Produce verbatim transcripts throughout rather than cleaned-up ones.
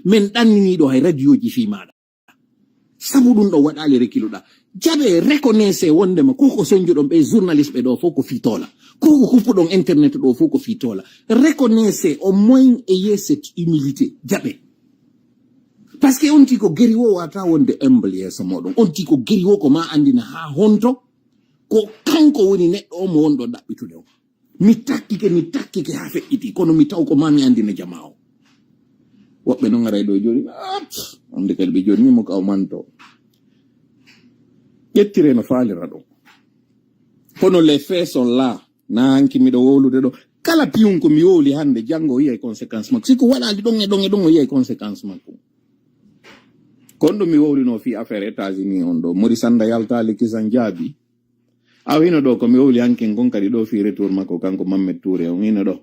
Min ɗanniniiɗo hay radioji fii maaɗa. Sabu ɗum ɗo waɗaali rekiluɗa. Jaɓe reconnaissez wondema ko ko sonjuɗon ɓe journaliste ɓe ɗo fof ko fii toola. Ko ko kuppuɗon internet ɗo fof ko fii toola. Reconnaissez au moins ayez cette humilité. Jaɓe. Parce que on tii ko geri wo wata wonde humble yeeso moɗon. On tii ko geri wo ko ma andina ha honto ko kanko woni neɗɗo o mo wonɗo ɗaɓɓitude on. Mi takkike, mi takkike ha feƴƴiti, kono mi taw ko ma mi andina jama o. Woɓɓe non aray ɗo joni, ah, pff, wonde kadi ɓe joni mo kaw manto. Ƴettire no faalira ɗo. Kono les faits sont là. Na hanki miɗo wowlude ɗo. Kala piyun ko mi wowli hannde, janngo o yiyay conséquence makko. Si ko waɗaali ɗon e ɗon e ɗon, o yiyay conséquence makko. Kon ɗo mi wowlino fii affaire États-Unis on ɗo. Maurice Sanda yaltaali kisan jaabi. Aw hino ɗo ko mi wowli hankin kon kadi ɗo fii retour makko kanko Mammed Touré on hino ɗo.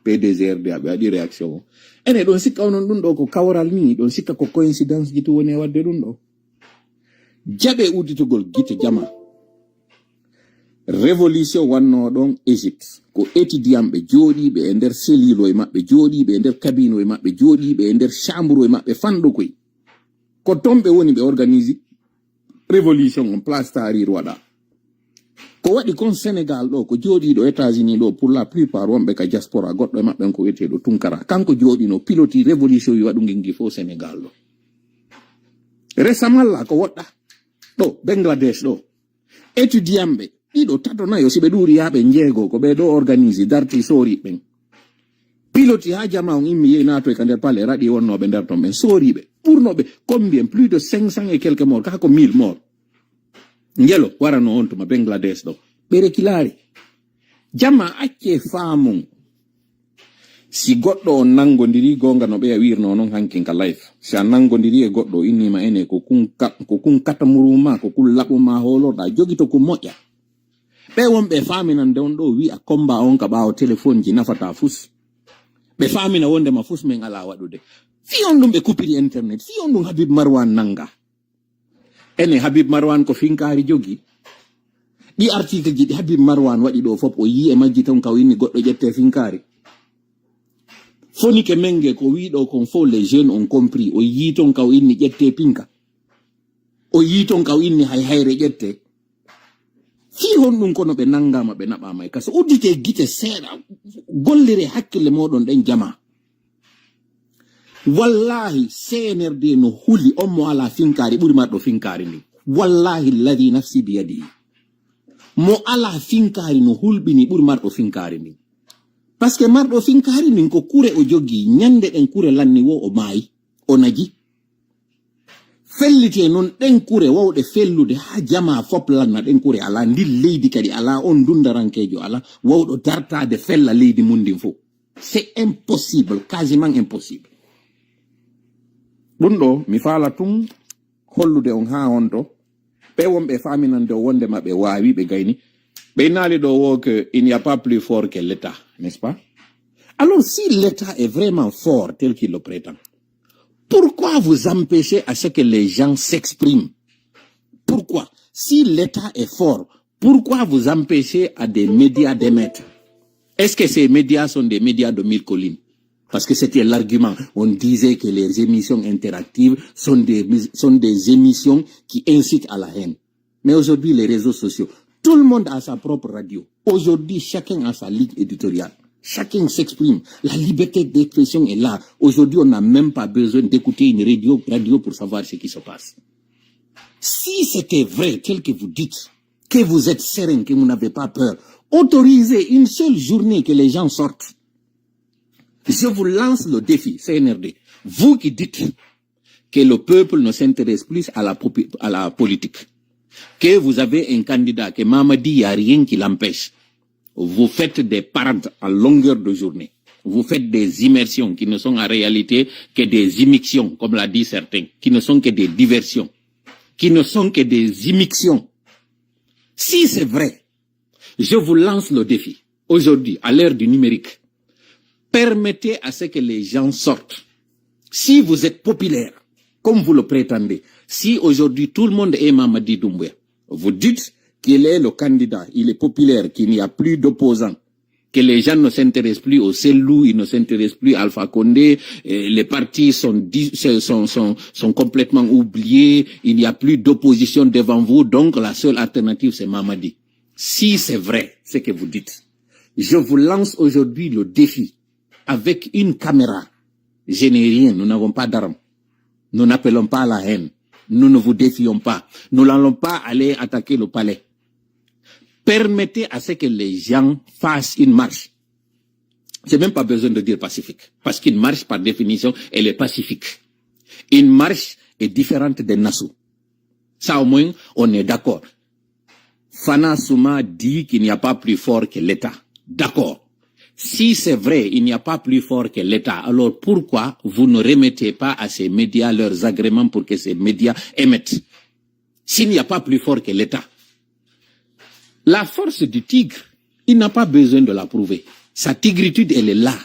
P D G R D A ɓe waɗi réaction o. Ene ɗon sikka onon ɗum ɗo ko kawral ni, ɗon sikka ko coïncidence ji tun woni e waɗde ɗum ɗo. Jaɓe udditugol gite jama. Révolution wannoo ɗon Égypte, ko étudiant ɓe jooɗiiɓe e nder cellule e maɓɓe, jooɗiiɓe e nder cabine e maɓɓe, jooɗiiɓe e nder chambre e maɓɓe fanɗo koy. Ko ton ɓe woni ɓe organise révolution on, place Tahrir waɗa. Ko waɗi kon Sénégal ɗo, ko jooɗiiɗo États-Unis ɗo, pour la plupart wonɓe ka diaspora, goɗɗo e maɓɓe on ko wiyeteeɗo Tunkara. Kanko jooɗino, piloti révolution wi waɗu ngi ngi fof Sénégal ɗo. Récemment la ko woɗɗa ɗo, Bangladesh ɗo. Étudiant ɓe, ɗiɗo, tato, nayo, si ɓe ɗuuɗi yaa ɓe njeego, ko ɓe ɗo organise, darti, soori ɓen. Piloti haa jama on immi, yehi naatoy ka nder palais, raɗi wonnooɓe nder ton ɓen, soori ɓe. Ɓurnooɓe, combien? Plus de cinq cents et quelques morts, kaa ko mille morts. Ngelo warano on tuma Bangladesh ɗo. Ɓe rekilaari. Jama, accee faamon. Si goɗɗo on nanngondirii, goonga no ɓeya wiirnoo non hankin ka live. Si a nanngondirii e goɗɗo, o innii ma ene ko kun ka-, ko kun katamuru ma, ko kun laɓu ma hoolorɗaa, jogito kun moƴƴa. Ɓe wonɓe e faaminande on ɗo wi'a combat on ka ɓaawo téléphone ji nafataa fus. Ɓe faamina wondema fus men alaa waɗude. Fii on ɗum ɓe kupiri internet, fii on ɗum Habib Marwan nannga. Ene Habib Marwan ko finkaari jogi. Ɗi article ji ɗi Habib Marwan waɗi ɗo fof, o yii e majji ton ka o inni goɗɗo ƴette finkaari. Fonike men nge ko wii ɗo kon fof, les jeunes ont compris. O yii ton ka o inni ƴette pinka. O yii ton ka o inni hay hayre ƴette. Fii honɗum kono ɓe nanngaama, ɓe naɓaama e kaso? Uddite gite seeɗa, gollire hakkille mooɗon ɗen jama. Wallahi, C N R D no huli on mo alaa finkaari ɓuri marɗo finkaari ndin. Wallahi alladhi nafsi biyadihi. Mo alaa finkaari no hulɓini ɓuri marɗo finkaari ndin. Parce que marɗo finkaari ndin ko kure o jogii, ñande ɗen kure lanni wo o maayi, o naji. Fellitee non ɗen kure wawɗe fellude haa jama fop lanna ɗen kure alaa, ndin leydi kadi alaa, on dundarankeejo alaa, wawɗo dartaade fella leydi mun ndin fof. C'est impossible, quasiment impossible. Ɗum ɗo, mi faala tun hollude on haa honto, ɓe wonɓe faaminande o wondema ɓe waawi, ɓe gayni. Ɓe innaali ɗo wo que il n'y a pas plus fort que l'État, n'est-ce pas? Alors, si l'État est vraiment fort tel qu'il le prétend, pourquoi vous empêchez à ce que les gens s'expriment? Pourquoi? Si l'État est fort, pourquoi vous empêchez à des médias d'émettre? Est-ce que ces médias sont des médias de mille collines? Parce que c'était l'argument. On disait que les émissions interactives sont des, sont des émissions qui incitent à la haine. Mais aujourd'hui, les réseaux sociaux, tout le monde a sa propre radio. Aujourd'hui, chacun a sa ligne éditoriale. Chacun s'exprime. La liberté d'expression est là. Aujourd'hui, on n'a même pas besoin d'écouter une radio, radio pour savoir ce qui se passe. Si c'était vrai, tel que vous dites, que vous êtes serein, que vous n'avez pas peur, autorisez une seule journée que les gens sortent. Je vous lance le défi, C N R D. Vous qui dites que le peuple ne s'intéresse plus à la popu-, à la politique, que vous avez un candidat, que Mamadi, il n'y a rien qui l'empêche. Vous faites des parades à longueur de journée. Vous faites des immersions qui ne sont en réalité que des immixtions, comme l'a dit certains, qui ne sont que des diversions, qui ne sont que des immixtions. Si c'est vrai, je vous lance le défi. Aujourd'hui, à l'heure du numérique, permettez à ce que les gens sortent. Si vous êtes populaire, comme vous le prétendez, si aujourd'hui tout le monde est Mamadi Doumbouya, vous dites qu'il est le candidat, il est populaire, qu'il n'y a plus d'opposants, Que les gens ne s'intéressent plus au Cellou, ils ne s'intéressent plus à Alpha Condé, euh, les partis sont, di- se- sont, sont, sont complètement oubliés, il n'y a plus d'opposition devant vous, donc la seule alternative c'est Mamadi. Si c'est vrai ce que vous dites, je vous lance aujourd'hui le défi avec une caméra. Je n'ai rien, nous n'avons pas d'armes. Nous n'appelons pas la haine. Nous ne vous défions pas. Nous n'allons pas aller attaquer le palais. Permettez à ce que les gens fassent une marche. J'ai même pas besoin de dire pacifique. Parce qu'une marche, par définition, elle est pacifique. Une marche est différente des nassous. Ça, au moins, on est d'accord. Fana Souma dit qu'il n'y a pas plus fort que l'État. D'accord. Si c'est vrai, il n'y a pas plus fort que l'État, alors pourquoi vous ne remettez pas à ces médias leurs agréments pour que ces médias émettent? S'il n'y a pas plus fort que l'État, la force du tigre, il n'a pas besoin de la prouver. Sa tigritude, elle est là.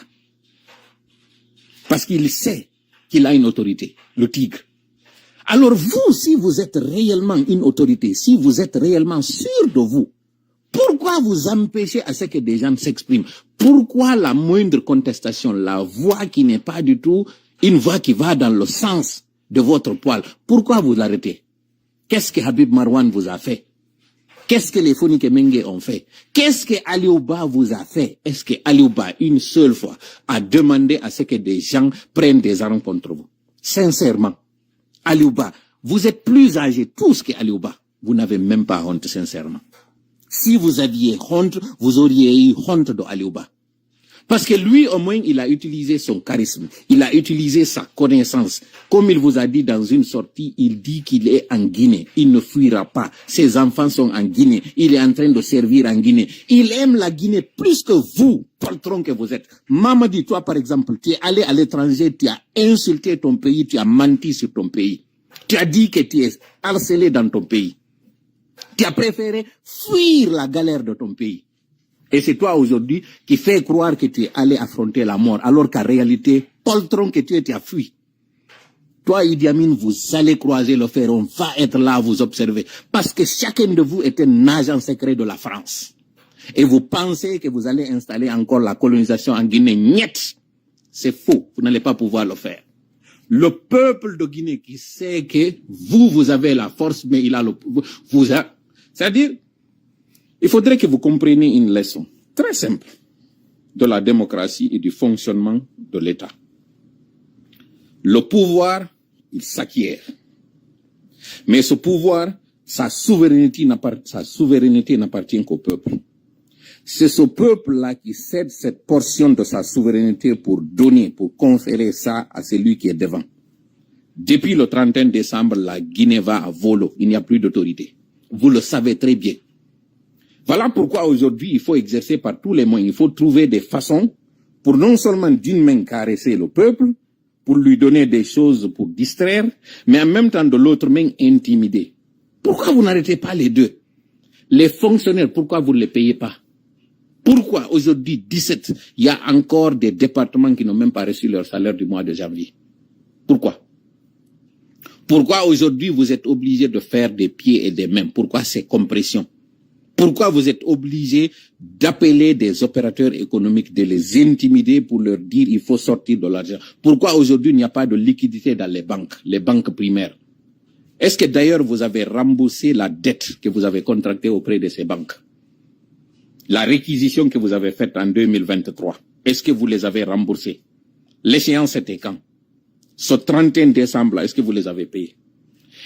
Parce qu'il sait qu'il a une autorité, le tigre. Alors vous, si vous êtes réellement une autorité, si vous êtes réellement sûr de vous, pourquoi vous empêchez à ce que des gens s'expriment? Pourquoi la moindre contestation, la voix qui n'est pas du tout une voix qui va dans le sens de votre poil, pourquoi vous l'arrêtez? Qu'est-ce que Habib Marwan vous a fait? Qu'est-ce que les Fonike Mengue ont fait? Qu'est-ce que Aliou Ba vous a fait? Est-ce que Aliou Ba, une seule fois, a demandé à ce que des gens prennent des armes contre vous? Sincèrement, Aliou Ba, vous êtes plus âgé tous que Aliou Ba. Vous n'avez même pas honte, sincèrement. Si vous aviez honte, vous auriez eu honte de Aliou Ba. Parce que lui, au moins, il a utilisé son charisme, il a utilisé sa connaissance. Comme il vous a dit dans une sortie, il dit qu'il est en Guinée, il ne fuira pas. Ses enfants sont en Guinée, il est en train de servir en Guinée. Il aime la Guinée plus que vous, poltron que vous êtes. Mamadi, toi par exemple, tu es allé à l'étranger, tu as insulté ton pays, tu as menti sur ton pays. Tu as dit que tu es harcelé dans ton pays. Tu as préféré fuir la galère de ton pays. Et c'est toi aujourd'hui qui fais croire que tu es allé affronter la mort, alors qu'en réalité, poltron que tu es, tu as fui. Toi, Idi Amin, vous allez croiser le fer, on va être là à vous observer. Parce que chacun de vous est un agent secret de la France. Et vous pensez que vous allez installer encore la colonisation en Guinée. Niet. C'est faux, vous n'allez pas pouvoir le faire. Le peuple de Guinée qui sait que vous, vous avez la force, mais il a le... Vous a... C'est-à-dire, il faudrait que vous compreniez une leçon très simple de la démocratie et du fonctionnement de l'État. Le pouvoir, il s'acquiert. Mais ce pouvoir, sa souveraineté n'appart- sa souveraineté n'appartient qu'au peuple. C'est ce peuple-là qui cède cette portion de sa souveraineté pour donner, pour conférer ça à celui qui est devant. Depuis le trente et un décembre, la Guinée va à volo. Il n'y a plus d'autorité. Vous le savez très bien. Voilà pourquoi aujourd'hui, il faut exercer par tous les moyens. Il faut trouver des façons pour non seulement d'une main caresser le peuple, pour lui donner des choses pour distraire, mais en même temps de l'autre main intimider. Pourquoi vous n'arrêtez pas les deux? Les fonctionnaires, pourquoi vous ne les payez pas? Pourquoi aujourd'hui dix-sept, il y a encore des départements qui n'ont même pas reçu leur salaire du mois de janvier? Pourquoi? Pourquoi aujourd'hui vous êtes obligés de faire des pieds et des mains? Pourquoi ces compressions? Pourquoi vous êtes obligés d'appeler des opérateurs économiques, de les intimider pour leur dire il faut sortir de l'argent? Pourquoi aujourd'hui il n'y a pas de liquidité dans les banques, les banques primaires? Est-ce que d'ailleurs vous avez remboursé la dette que vous avez contractée auprès de ces banques? La réquisition que vous avez faite en deux mille vingt-trois, est-ce que vous les avez remboursées? L'échéance était quand? Ce trente et un décembre, est-ce que vous les avez payés?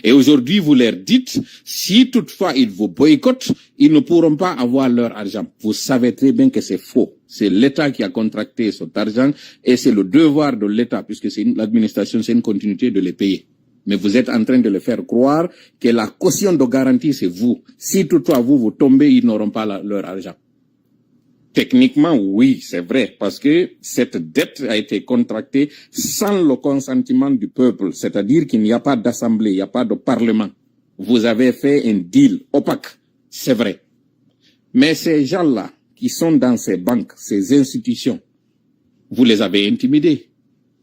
Et aujourd'hui, vous leur dites, si toutefois ils vous boycottent, ils ne pourront pas avoir leur argent. Vous savez très bien que c'est faux. C'est l'État qui a contracté cet argent et c'est le devoir de l'État, puisque c'est une- l'administration, c'est une continuité de les payer. Mais vous êtes en train de leur faire croire que la caution de garantie, c'est vous. Si toutefois vous, vous tombez, ils n'auront pas la- leur argent. Techniquement, oui, c'est vrai, parce que cette dette a été contractée sans le consentement du peuple, c'est-à-dire qu'il n'y a pas d'assemblée, il n'y a pas de parlement. Vous avez fait un deal opaque, c'est vrai. Mais ces gens-là qui sont dans ces banques, ces institutions, vous les avez intimidés.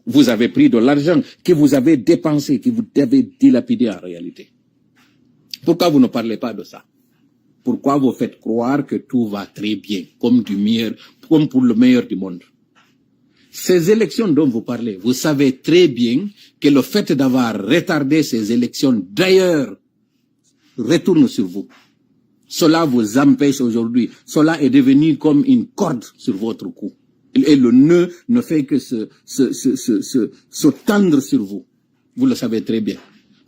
Vous avez pris de l'argent que vous avez dépensé, que vous avez dilapidé en réalité. Pourquoi vous ne parlez pas de ça? Pourquoi vous faites croire que tout va très bien, comme du meilleur, comme pour le meilleur du monde. Ces élections dont vous parlez, vous savez très bien que le fait d'avoir retardé ces élections, d'ailleurs, retourne sur vous. Cela vous empêche aujourd'hui. Cela est devenu comme une corde sur votre cou. Et le nœud ne fait que se, se, se, se, se, se tendre sur vous. Vous le savez très bien.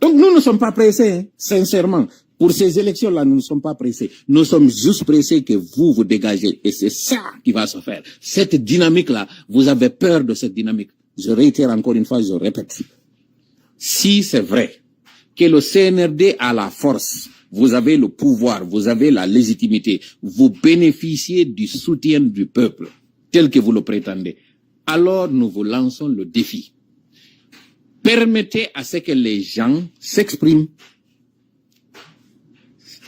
Donc nous ne sommes pas pressés, hein, sincèrement. Pour ces élections-là, nous ne sommes pas pressés. Nous sommes juste pressés que vous vous dégagez. Et c'est ça qui va se faire. Cette dynamique-là, vous avez peur de cette dynamique. Je réitère encore une fois, je répète. Si c'est vrai que le C N R D a la force, vous avez le pouvoir, vous avez la légitimité, vous bénéficiez du soutien du peuple, tel que vous le prétendez, alors nous vous lançons le défi. Permettez à ce que les gens s'expriment.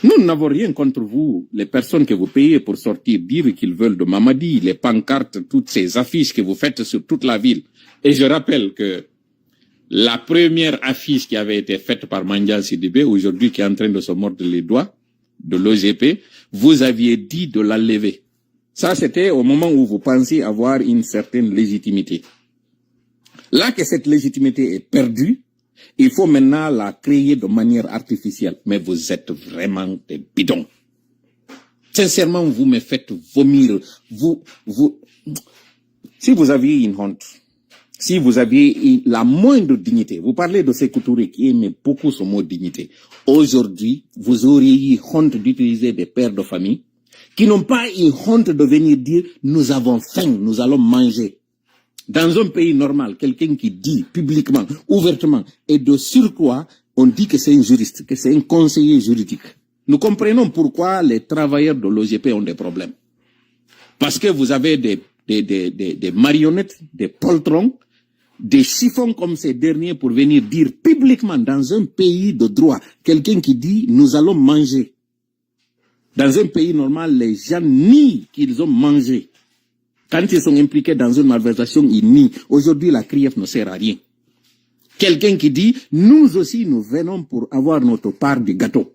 Nous n'avons rien contre vous, les personnes que vous payez pour sortir dire qu'ils veulent de Mamadi, les pancartes, toutes ces affiches que vous faites sur toute la ville. Et je rappelle que la première affiche qui avait été faite par Mandiaye Sidibé, aujourd'hui qui est en train de se mordre les doigts, de l'O G P, vous aviez dit de l'enlever. Ça, c'était au moment où vous pensiez avoir une certaine légitimité. Là que cette légitimité est perdue, il faut maintenant la créer de manière artificielle. Mais vous êtes vraiment des bidons. Sincèrement, vous me faites vomir. Vous, vous, si vous aviez une honte, si vous aviez la moindre dignité, vous parlez de Sékou Touré qui aimait beaucoup ce mot dignité. Aujourd'hui, vous auriez eu honte d'utiliser des pères de famille qui n'ont pas eu honte de venir dire : « Nous avons faim, nous allons manger. » Dans un pays normal, quelqu'un qui dit publiquement, ouvertement, et de surcroît, on dit que c'est un juriste, que c'est un conseiller juridique. Nous comprenons pourquoi les travailleurs de l'O G P ont des problèmes. Parce que vous avez des, des, des, des, des marionnettes, des poltrons, des chiffons comme ces derniers pour venir dire publiquement dans un pays de droit, quelqu'un qui dit : « Nous allons manger. » Dans un pays normal, les gens nient qu'ils ont mangé. Quand ils sont impliqués dans une malversation, ils nient. Aujourd'hui, la C R I F ne sert à rien. Quelqu'un qui dit : « Nous aussi, nous venons pour avoir notre part du gâteau. »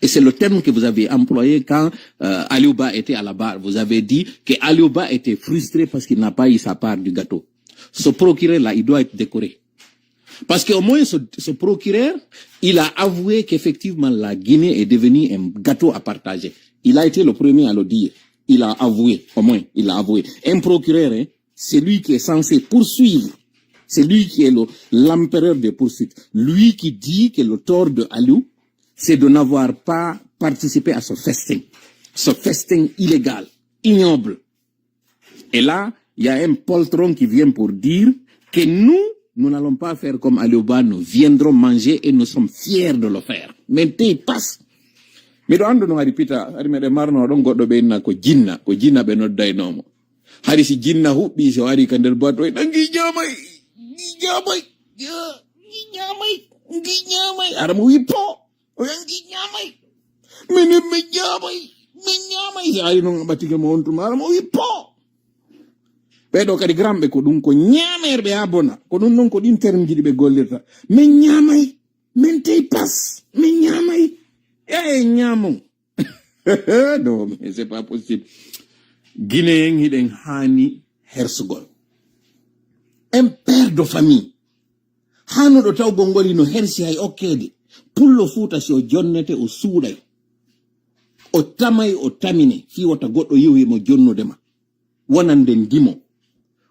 Et c'est le terme que vous avez employé quand euh, Aliou Ba était à la barre. Vous avez dit que Aliou Ba était frustré parce qu'il n'a pas eu sa part du gâteau. Ce procureur-là, il doit être décoré. Parce qu'au moins, ce, ce procureur, il a avoué qu'effectivement, la Guinée est devenue un gâteau à partager. Il a été le premier à le dire. Il a avoué, au moins, il a avoué. Un procureur, hein, c'est lui qui est censé poursuivre. C'est lui qui est le- l'empereur des poursuites. Lui qui dit que le tort de Aliou, c'est de n'avoir pas participé à ce festin. Ce festin illégal, ignoble. Et là, il y a un poltron qui vient pour dire que nous, nous n'allons pas faire comme Aliou Ba, nous viendrons manger et nous sommes fiers de le faire. Mais t'es pas. Miɗo anndu no hari pita, hari meɗen marno ɗon goɗɗo ɓe inna ko jinna, ko jinna ɓe noddaynoomo. Hari si jinna huɓɓi, so ari ka nder bato, ɗan gi ñaamay, gi ñaamay, gi ñaamay, gi ñaamay. Ara mo wi po, o yan gi ñaamay. Minin mi ñaamay, mi ñaamay. Si ari non a ɓatike mo on tuma, ara mo wi po. Ɓeɗo kadi gramɓe ko ɗum ko ñaamerɓe ha bona. Ko ɗum non ko ɗin termji ɗi ɓe gollirta. Min ñaamay, min tey pas, min ñaamay. E ñaamon. Non, mais c'est pas possible. Guinéen hiɗen haani hersugol. Un père de famille. Hanuɗo tawgol ngol hino hersi hay okkeede. Pullo Fuuta si o jonnete o suuɗay. O tamay o tamine fii wota goɗɗo yewi mo jonnude ma. Wonande ndimo.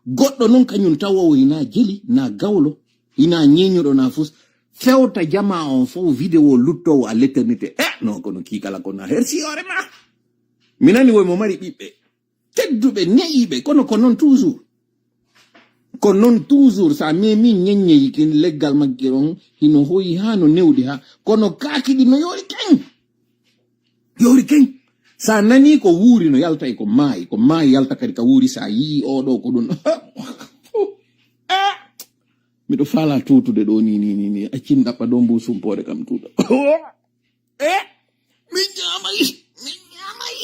Goɗɗo non kañum tawowo hina jeli, na gawlo, hina ñeñuɗo na fus. Fewta jama on fof vidéo luttowo à l'éternité. Eh, non, kono kii kala ko na hersi hoore ma. Mi nani woy mo mari ɓiɓɓe. Tedduɓe ne'iɓe, kono ko non toujours. Ko non toujours, sa memi ñeññeyi kin leggal magge on, hino hoyi ha no newdi ha. Kono kaaki ɗi no yori ken. Yori ken. Sa nani ko wuuri no yalta e ko maayi, ko maayi yalta kadi ka wuuri sa yii oɗo ko ɗum. Eh, miɗo faala tuutude ɗo ni, ni, ni, ni. Accin ɗaɓɓa ɗo mbu sumpoore kam tuuta. Eh, min ñaamay, min ñaamay,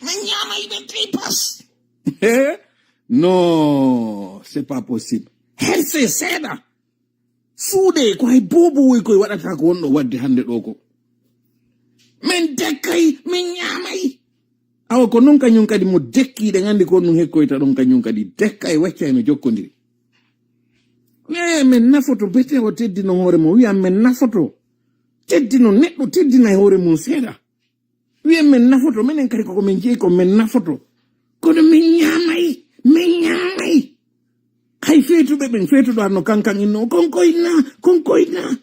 min ñaamay ɓe tripas. Eh, non, c'est pas possible. Herse seeɗa. Suuɗe ko hay boobo woy koye waɗata ko wonɗo wadde hannde ɗo ko. Min dekkay, min ñaamay. Awa ko noon kañum kadi mo dekki, eɗen anndi ko ɗum hekkoyta ɗon, kañum kadi dekka e wacca eno jokkodiri. E men nafoto, bete o teddino hoore mum, wiya men nafoto. Teddino neɗɗo, teddina e hoore mum seeɗa. Wiya men nafoto, menen kadi koko men jeyi ko men nafoto. Kono men ñaamay, men ñaamay. Hay feetuɓe ɓen, feetuɗo arno kankan inno, konkoyna, konkoyna.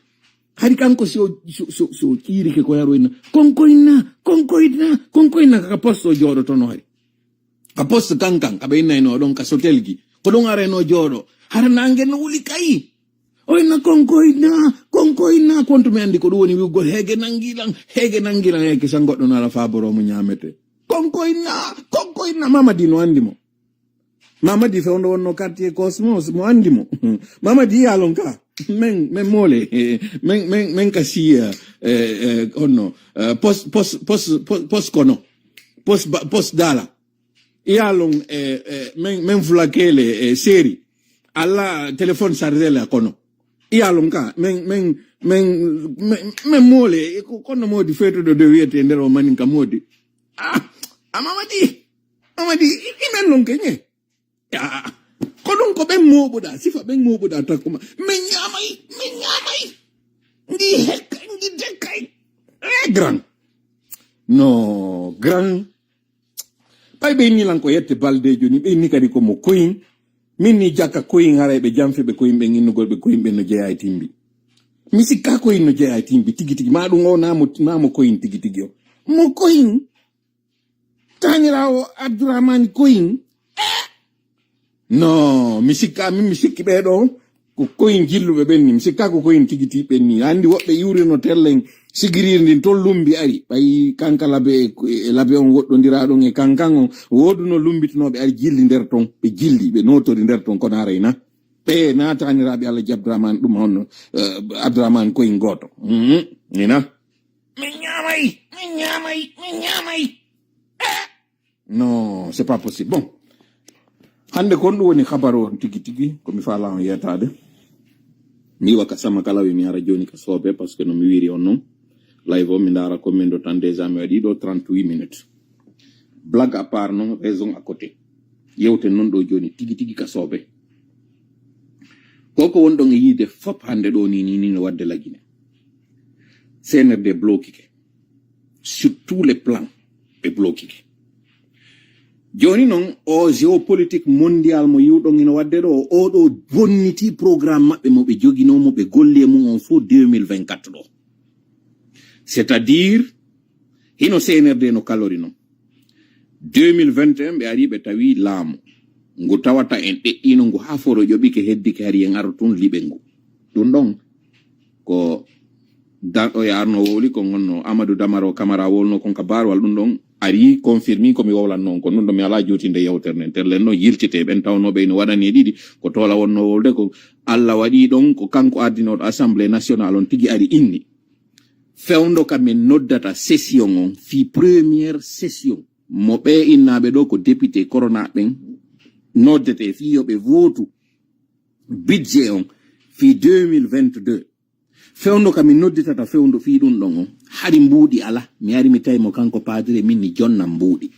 Hari kanko si o, si, si, si o ƴiirike ko yaroyna, konkoyna, konkoyna, konkoyna kaka poste o jooɗotono hari. Ka poste kankan, ka ɓe innayno ɗon ka sotelgi. Ko ɗon arayno jooɗo. Hara nange no wuli kay. Oyna konkoyna, konkoyna, kontu mi anndi ko ɗum woni wi'ugol heege nangilan, heege nangilan, heege san goɗɗo no ala faa boromo ñaamete. Konkoyna, konkoyna, Mamadi no anndi mo. Mamadi fewndo wonno quartier Cosmos, mo anndi mo. Mamadi yalon ka, men, men mole, men, men, men ka siya, eh, eh, honno, eh, pos, pos, pos, pos, pos kono, pos ba, pos dala. Yalon, eh, eh, men, men fulakele, eh, seri. Alla téléphone chargé la kono. Yalon ka, men, men, men, men, men mole, eh, ko, kono modi fetuɗo de wiyete nder o manin ka modi. Ah, a Mamadi, Mamadi, i, i men lon keñe. Ah, ko ɗum ko ɓen mooɓuɗa, sifa ɓen mooɓuɗa takkuma. Min ñaamay, min ñaamay. Ndi hekkay, ndi dekkay. Eh, grand. No, grand. Ɓay ɓe inni lan ko yette baldejo ni, ɓe inni kadi ko mo koyin. Min ni jakka koyin haray ɓe jamfi ɓe koyin ɓen innugol ɓe koyin ɓen no jeyaa e timbi. Mi sikka koyin no jeyaa e timbi tigi tigi. Ma ɗum o na mo, na mo koyin tigi tigi o. Mo koyin. Taaniraawo Abdourahmane Koyin. Eh! No, mi sikka, min mi sikki ɓee ɗo, ko Koyin jilluɓe ɓen ni. Mi sikka ko Koyin tigi tigi ɓen ni. Anndi woɓɓe iwrino tellen sigiriiri ndin, ton lumbi ari. Ɓay kanka labe, e labe on woɗɗondiraa ɗon e kankan on, wooduno lumbitinooɓe ari jilli nder ton. Ɓe jilli, ɓe nootori nder ton, kono haray na. Ɓe na taaniraaɓe Alhaji Abdourahmane ɗum honno, eh, Abdourahmane Koyin gooto. Mhm, ni na. Min ñaamay, min ñaamay, min ñaamay. Eh! Non, c'est pas possible. Bon. Hannde kon ɗum woni habaru on tigi tigi, ko mi faala on yeetaade. Mi iwa ka sama kala wi mi ara jooni ka soobe, parce que no mi wiiri on non. Live o mi ndaara combien de temps déjà mi waɗi ɗo, trente-huit minutes. Blague à part non, raison à côté. Yewten non ɗo jooni tigi tigi ka soobe. Koko wonɗon e yiide fop hannde ɗo ni, ni, ni no waɗde la Guinée. C N R D bloqué ke. Sur tous les plans, ɓe bloqué ke. Jooni non, o géopolitique mondial mo yiwɗon ino waɗde ɗo, o ɗo bonniti programme maɓɓe mo ɓe joginoo, mo ɓe golli e mum on fof deux mille vingt-quatre ɗo. C'est-à-dire, hino C N R D no kalori non. Deux mille vingt et un, ɓe ari ɓe tawi laamu ngu tawata en ɗeɗɗino ngu haa foro ƴoɓike, heddike hari en aro tun liɓe ngu. Ɗum ɗon ko dan-, o yaarno wowli kon honno Amadou Damaro Camara wolno kon ka barwal. Ɗum ɗon ari confirmi ko mi wowlanno on kon. Ɗum ɗon mi alaa juutinde yewtere nden. Terlen non yiltite ɓen tawnooɓe ino waɗani e ɗiɗi ko toola wonno wowlde ko Alla waɗi ɗon ko kanko ardinooɗo Assemblée nationale on tigi ari inni. Fewndo ka min noddata session on, fii première session, mo ɓe innaaɓe ɗo ko député corona ɓen noddete fii yo ɓe vootu budget on fii deux mille vingt-deux. Fewndo ka min nodditata fewndo fii ɗum ɗon on, hari mbuuɗi ala, mi ari mi tawi mo kanko paadire min ni jonna mbuuɗi.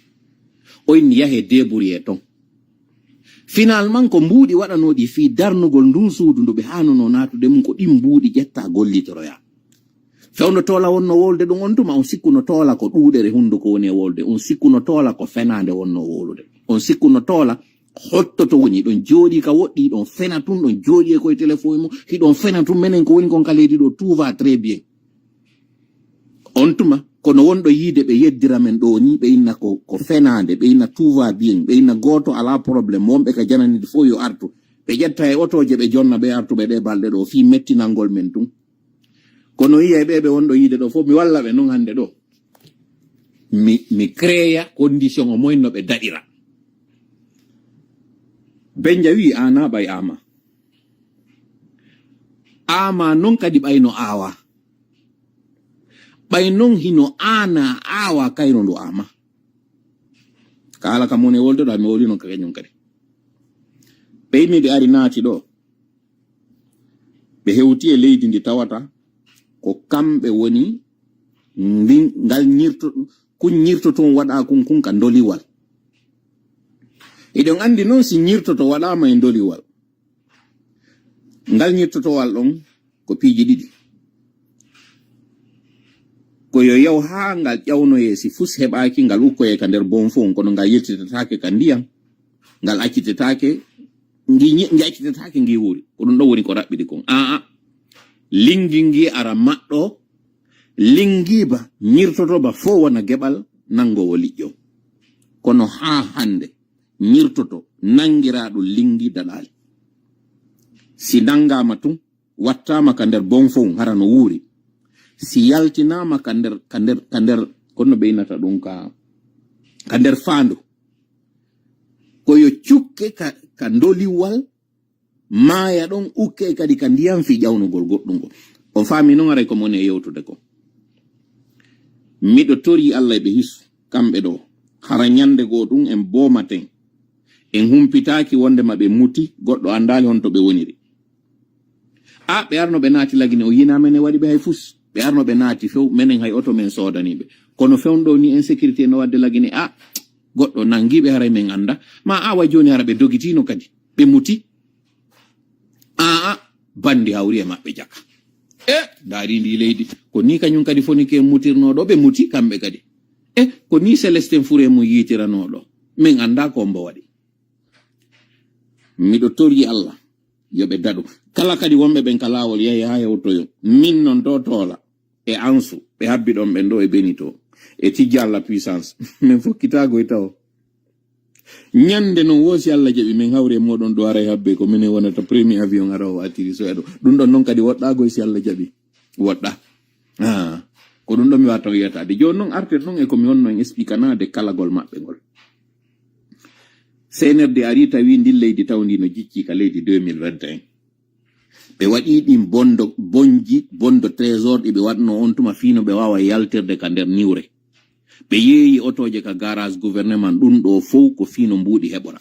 O inni yahe débrouiller ton. Finalement, ko mbuuɗi waɗanooɗi fii darnugol ndun suudu ndu ɓe haanunoo naatude mum, ko ɗin mbuuɗi ƴetta gollitoroya. Fewndo toola wonno wolde ɗum on tuma, on sikkuno toola ko ɗuuɗere hunduko woni e wolde, on sikkuno toola ko fenaande wonno wowlude, on sikkuno toola hottoto woni, ɗon jooɗi ka woɗɗi, ɗon fena tun, ɗon jooɗi e koye téléphone mum, hiɗon fena tun, menen ko woni kon ka leydi ɗo, tout va très bien. On tuma, kono wonɗo yiide ɓe yeddira men ɗo ni, ɓe inna ko, ko fenaande, ɓe inna tout va bien, ɓe inna gooto alaa problème, wonɓe ka jananide fof yo artu. Ɓe ƴetta e otooje, ɓe jonna, ɓe artu ɓe ɗe balɗe ɗo, fii mettinangol men tun. Kono yiya e ɓe, ɓe wonɗo yiide ɗo fof, mi walla ɓe non hannde ɗo. Mi, mi créa condition o moyen no ɓe daɗira. Benja wi, "Ana ɓay ama." Ama non kadi ɓay no awa. Ɓay non hino ana awa kayro ndu ama. Ka ala ka mone wolde ɗo, mi woli non ka kañum kadi. Ɓe inni ɓe ari naati ɗo. Ɓe hewti e leydi ndi tawata ko kamɓe woni ndin, ngal ñirto, Kun ñirtoto on waɗa kun kun ka ndoliwal. Hiɗon anndi non si ñirtoto waɗaama e ndoliwal, ngal ñirtotowal ɗon ko piiji ɗiɗi. Ko yo yaw haa ngal ƴawnoyee, si fus heɓaaki, ngal ukkoyee ka nder bonfo on, kono ngal yiltitataake ka ndiyan, ngal accitetaake, ngi ñi-, ngi accitetaake ngi wuuri. Ko ɗum ɗon woni ko raɓɓiɗi kon. Aa, lingi ngi ara maɗɗo, lingi ba, ñirtoto ba fow wona geɓal nanngowo liƴƴo. Kono haa hannde, ñirtoto nanngiraa ɗum lingi daɗaali. Si nanngaama tun, wattaama ka nder bonfo on, hara no wuuri. Si yaltinaama ka nder, ka nder, ka nder, kono ɓe innata ɗum ka, ka nder faandu. Ko yo cukke ka, ka ndoliwal, maaya ɗon, ukke kadi ka ndiyan fii ƴawnugol goɗɗum ngol. On faami non, aray ko moni e yewtude ko. Miɗo torii Alla e ɓe hisu, kamɓe ɗoo. Hara ñande goo ɗum en boomaten. En humpitaaki wonde ma ɓe muti, goɗɗo anndaali honto ɓe woniri. A, ɓe arno ɓe naati Lagine, o yinaa men e waɗi ɓe hay fus. Ɓe arno ɓe naati few, menen hay oto men soodanii ɓe. Kono fewnɗo ni insécurité no waɗde Lagine, a, goɗɗo nanngi ɓe haray men annda. Ma awa jooni hara ɓe dogitiino kadi. Ɓe muti. Aa, banndi hawri e maɓɓe jaka. E, ndaari ndi leydi. Ko ni kañum kadi foni ke mutirnoo ɗo, ɓe muti kamɓe kadi. E, ko ni Célestin Furé mo yiitiranoo ɗo. Min annda ko mbo waɗi. Miɗo torji Alla, yo ɓe daɗu. Kala kadi wonɓe ɓen ka laawol yahi haa hewtoyo. Min non to Toola e Ansu, ɓe habbi ɗon ɓen ɗo e Benito. E tijja Alla puissance. Min fokkitaago e tawo. Ñande non woo si Alla jaɓi, min hawri e mooɗon ɗo aray habbe ko minen wonata premier avion ara o attiri so e ɗo. Ɗum ɗon non kadi woɗɗaago si Alla jaɓi. Woɗɗa. Ah, ko ɗum ɗon mi waata wiyataade. Jooni non arten ɗon e ko mi wonno en expliquanaade kalagol maɓɓe ngol. C N R D ari tawi ndin leydi taw ndi no jicci ka leydi deux mille vingt et un. Ɓe waɗi ɗin bondo, bonji, bondo trésor ɗi ɓe waɗno on tuma fii no ɓe waawa yaltirde ka nder niwre. Ɓe yeeyi otooje ka garage gouvernement ɗum ɗo fow ko fii no mbuuɗi heɓora.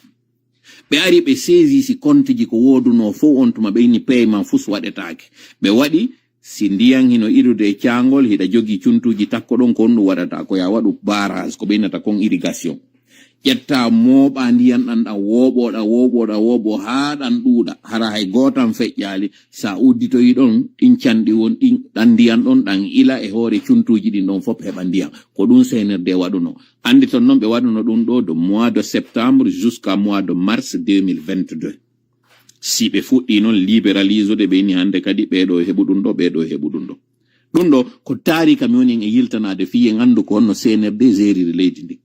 Ɓe ari ɓe saisi si compte ji ko woodunoo fow on tuma ɓe inni paiement fus waɗetaake. Ɓe waɗi si ndiyan hino idude e caangol hiɗa jogii cuntuuji takko ɗon ko honɗum waɗata ko ya waɗu barrage ko ɓe innata kon irrigation. Ƴetta mooɓa ndiyan ɗan ɗan wooɓo ɗan wooɓo ɗan wooɓo haa ɗan ɗuuɗa hara hay gootan feƴƴaali. Sa udditoyi ɗon ɗin canɗi won ɗin ɗan ndiyan ɗon ɗan ila e hoore cuntuuji ɗin ɗon fof heɓa ndiyan. Ko ɗum C N R D waɗuno. Anndi ton non ɓe waɗuno ɗum ɗo de mois de septembre jusqu'à mois de mars deux mille vingt-deux. Si ɓe fuɗɗi non libéraliser de ɓe inni hannde kadi ɓeeɗo e heɓu ɗum ɗo ɓeeɗo e heɓu ɗum ɗo. Ɗum ɗo ko taarika mi woni en e yiltanaade fii en anndu ko honno C N R D gériri leydi ndi.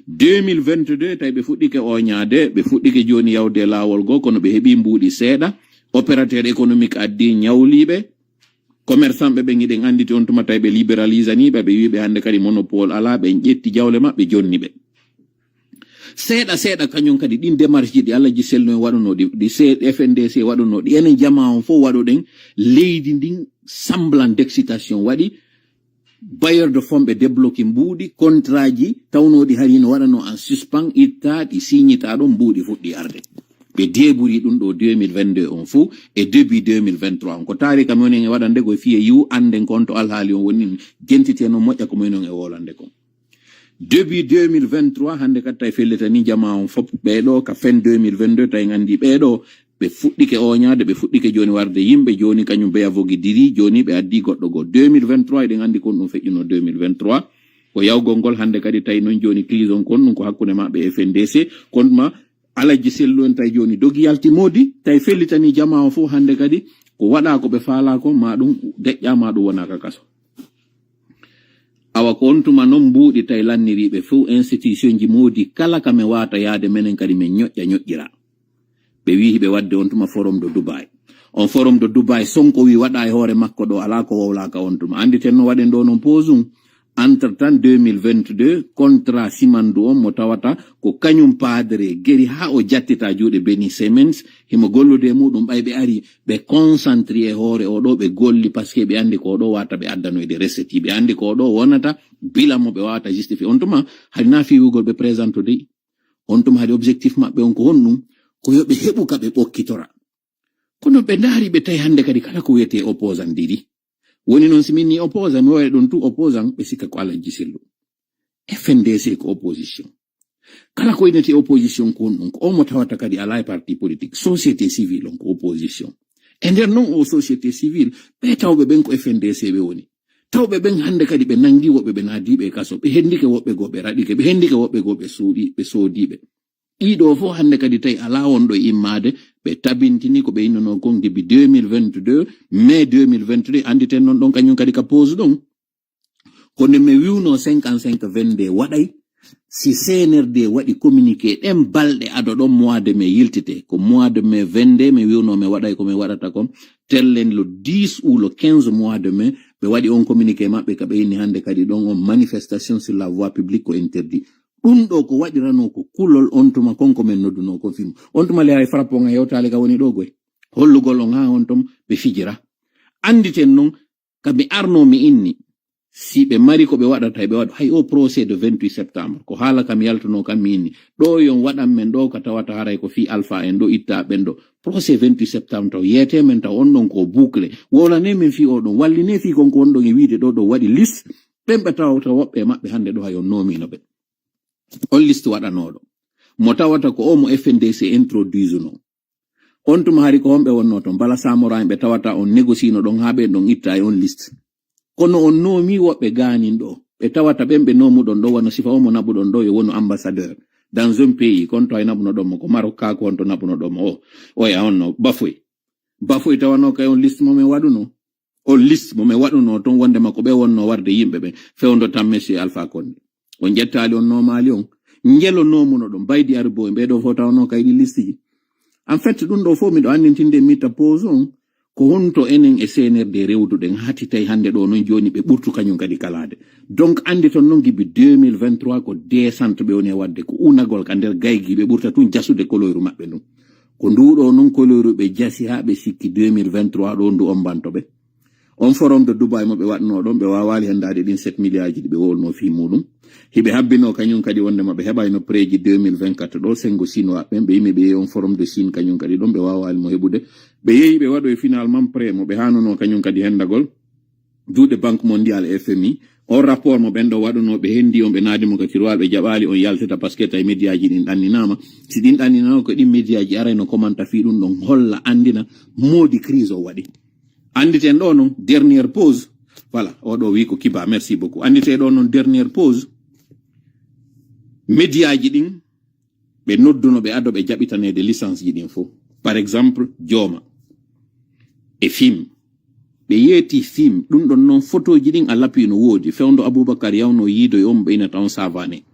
Deux mille vingt-deux tawi ɓe fuɗɗike oñaade, ɓe fuɗɗike jooni yawde e laawol goo kono ɓe heɓi mbuuɗi seeɗa. Opérateur économique addi ñawliiɓe. Commerçant ɓe ɓen hiɗen annditi on tuma tawi ɓe libéralisanii ɓe, ɓe wii ɓe hannde kadi monopole alaa, ɓe ƴetti jawle maɓɓe jonni ɓe. Seeɗa seeɗa kañum kadi ɗin démarche ji ɗi Alhaji Sellu en waɗuno ɗi, ɗi C-, F N D C waɗuno ɗi, enen jamaa on fof waɗuɗen leydi ndin semblant d'excitation waɗi. Bailleur de fonds ɓe débloqué mbuuɗi, contrat ji tawnooɗi hari no waɗano en suspens, itta ɗi signita ɗon mbuuɗi fuɗɗi arde. Ɓe déburi ɗum ɗo deux mille vingt-deux on fof e début deux mille vingt-trois on. Ko taari kam woni en e waɗande ko fiye yiwu annden kon to alhaali on woni jentite noon moƴƴa ko moy noon e wolande kon. Début deux mille vingt-trois hannde kadi tawi fellitani jamaa on fof ɓeeɗo ka fin deux mille vingt-deux tawi en anndi ɓeeɗo ɓe fuɗɗike oñaade, ɓe fuɗɗike jooni warde yimɓe, jooni kañum beya vogi diri, jooni ɓe addi goɗɗo goo. Deux mille vingt-trois eɗen anndi kon ɗum feƴƴuno deux mille vingt-trois. Ko yawgol ngol hannde kadi tawi noon jooni crise on kon ɗum ko hakkunde maɓɓe e F N D C. Kon ma Alhaji Sellu en tawi jooni dogi yalti moodi, tawi fellitani jamaa on fof hannde kadi ko waɗa ko ɓe faalaa kon ma ɗum deƴƴa ma ɗum wona ka kaso. Awa ko on tuma non mbuuɗi tawi lanniriiɓe fof institution ji moodi kala ka men waata yaade menen kadi men ñoƴƴa ñoƴƴira. Ɓe wii hiɓe waɗde on tuma forum de Dubai. On forum de Dubai Sonko wii waɗa e hoore makko ɗo alaa ko wowlaaka on tuma. Annditen no waɗen ɗo non pause um. Entre temps deux mille vingt-deux contrat Simandou on mo tawata ko kañum paadere geri haa o jattita juuɗe Beni Siemens himo gollude e muɗum ɓay ɓe ari ɓe concentré e hoore o ɗo ɓe golli parce que ɓe anndi ko o ɗo wata ɓe addanoyde recette ɓe anndi ko o ɗo wonata bilan mo ɓe wawata justifié on tuma hari na fiwugol ɓe présente dey. On tuma hari objectif maɓɓe on ko honɗum? Ko yo ɓe heɓu ka ɓe ɓokkitora. Kono ɓe ndaari ɓe tawi hannde kadi kala ko wiyetee opposant diri. Woni noon si min ni opposant mi wawi ɗum tout opposant ɓe sikka ko Alhaji Sellu. F N D C ko opposition. Kala ko inete opposition ko on ɗum, ko omo tawata kadi alaa e parti politique, société civile on ko opposition. E nder noon o société civile, ɓe tawɓe ɓen ko F N D C ɓe woni. Tawɓe ɓen hannde kadi ɓe nanngi woɓɓe, ɓe naadiiɓe e kaso, ɓe hendike woɓɓe goo, ɓe raɗike, ɓe hendike woɓɓe goo, ɓe suuɗi, ɓe soodiiɓe. Ɗiɗo fof hannde kadi tawi alaa wonɗo e immaade, ɓe tabintini ko ɓe innunoo kon depuis deux mille vingt-deux, mai deux mille vingt-deux, annditen noon ɗon kañum kadi ka pause ɗon. Ko nde mi wiwnoo cinquante-cinq vingt-deux waɗay, si C N R D waɗi communiqué ɗen balɗe ado ɗon mois de mai yiltete, ko mois de mai vingt-deux mi wiwnoo mi waɗay ko mi waɗata kon, tellen le dix ou le quinze mois de mai, ɓe waɗi on communiqué maɓɓe ka ɓe inni hannde kadi ɗon on manifestation sur la voie publique ko interdit. Ɗum ɗo ko waɗiranoo ko kulol on tuma kon ko min noddunoo kon film. On tuma le hay frappe on a yewtaali ka woni ɗo goy. Hollugol on haa on ton ɓe fijira. Annditen non, ka mi arnoo mi inni, si ɓe mari ko ɓe waɗata, ɓe waɗa hay o procès de vingt-huit septembre. Ko haala kam yaltunoo kam mi inni. Ɗo yon waɗan men ɗo ka tawata haray ko fii Alpha en ɗo itta ɓen ɗo. Procès vingt-huit septembre taw yeetee men taw on ɗon ko bouclé. Wowlanee men fii o ɗon, wallinee fii kon ko on ɗon e wiide ɗo ɗo waɗi liste. Ɓen ɓe tawata woɓɓe e maɓɓe hannde ɗo hay on noomiino ɓe. On liste waɗanooɗo. Mo tawata ko o mo F N D C introduisunoo. On tuma hari ko honɓe wonnoo ton? Bala Samora en ɓe tawata on négociino ɗon haa ɓe ɗon itta e on liste. Kono on noomi woɓɓe gaanin ɗo. Ɓe tawata ɓen ɓe noomuɗon ɗo wano sifa o mo naɓuɗon ɗo yo wonu ambassadeur dans un pays. Kon to ay naɓunoɗon mo ko Maroc kaa ko honto naɓunoɗon mo o? Oya on no Bafoy. Bafoy tawanoo kay on liste mo men waɗunoo. On liste mo men waɗunoo ton wondema ko ɓe wonnoo warde yimɓe ɓen fewndo tan Monsieur Alpha Condé. On ƴettaali on noomaali on. Njelo noomunoɗon Baydi Arbo en ɓee ɗo fof tawanoo kay ɗi liste ji. En fait, ɗum ɗo fof miɗo anndintinde mi ta pause on. Ko honto enen e C N R D rewduɗen hati tawi hannde ɗo non jooni ɓe ɓurtu kañum kadi kalaade. Donc annditon non gibi deux mille vingt-trois ko descente ɓe woni e waɗde ko unagol ka nder gaygi ɓe ɓurta tun jasude koloyru maɓɓe ndun. Ko ndu ɗo non koloyru ɓe jasi haa ɓe sikki deux mille vingt-trois ɗo ndu ombanto ɓe. On forum de Dubai mo ɓe waɗnoo ɗon ɓe waawaali henndaade ɗin sept milliards ji ɗi ɓe wolnoo fii muɗum. Hiɓe habbinoo kañum kadi wondema ɓe heɓayno prêt ji deux mille vingt-quatre ɗo senngo chinois ɓen ɓe yimi ɓe yehi on forum de Chine kañum kadi ɗon ɓe waawaali mo heɓude. Ɓe yehi ɓe waɗoyi finalement prêt mo ɓe haanunoo kañum kadi henndagol juuɗe Banque Mondiale e F M I. On rapport mo ɓen ɗo waɗunoo ɓe henndi on ɓe naadi mo ka tiroir ɓe jaɓaali on yaltata parce que tawi médiaji ɗin ɗanninaama. Si ɗin ɗanninaama ko ɗin médiaji arayno commenta fii ɗum ɗon holla anndina moodi crise o waɗi. Annditen ɗo non dernière pause. Voilà, o ɗo wi ko Kiba, merci beaucoup. Anndite ɗo non dernière pause. Médiaji ɗin ɓe nodduno ɓe ado ɓe jaɓitaneede licence ji ɗin fof. Par exemple, Jooma e film. Ɓe yeeti film, ɗum ɗon non photo ji ɗin a lapi no woodi. Fewndo Aboubacar yawno yiido e on ɓe inata on Savane.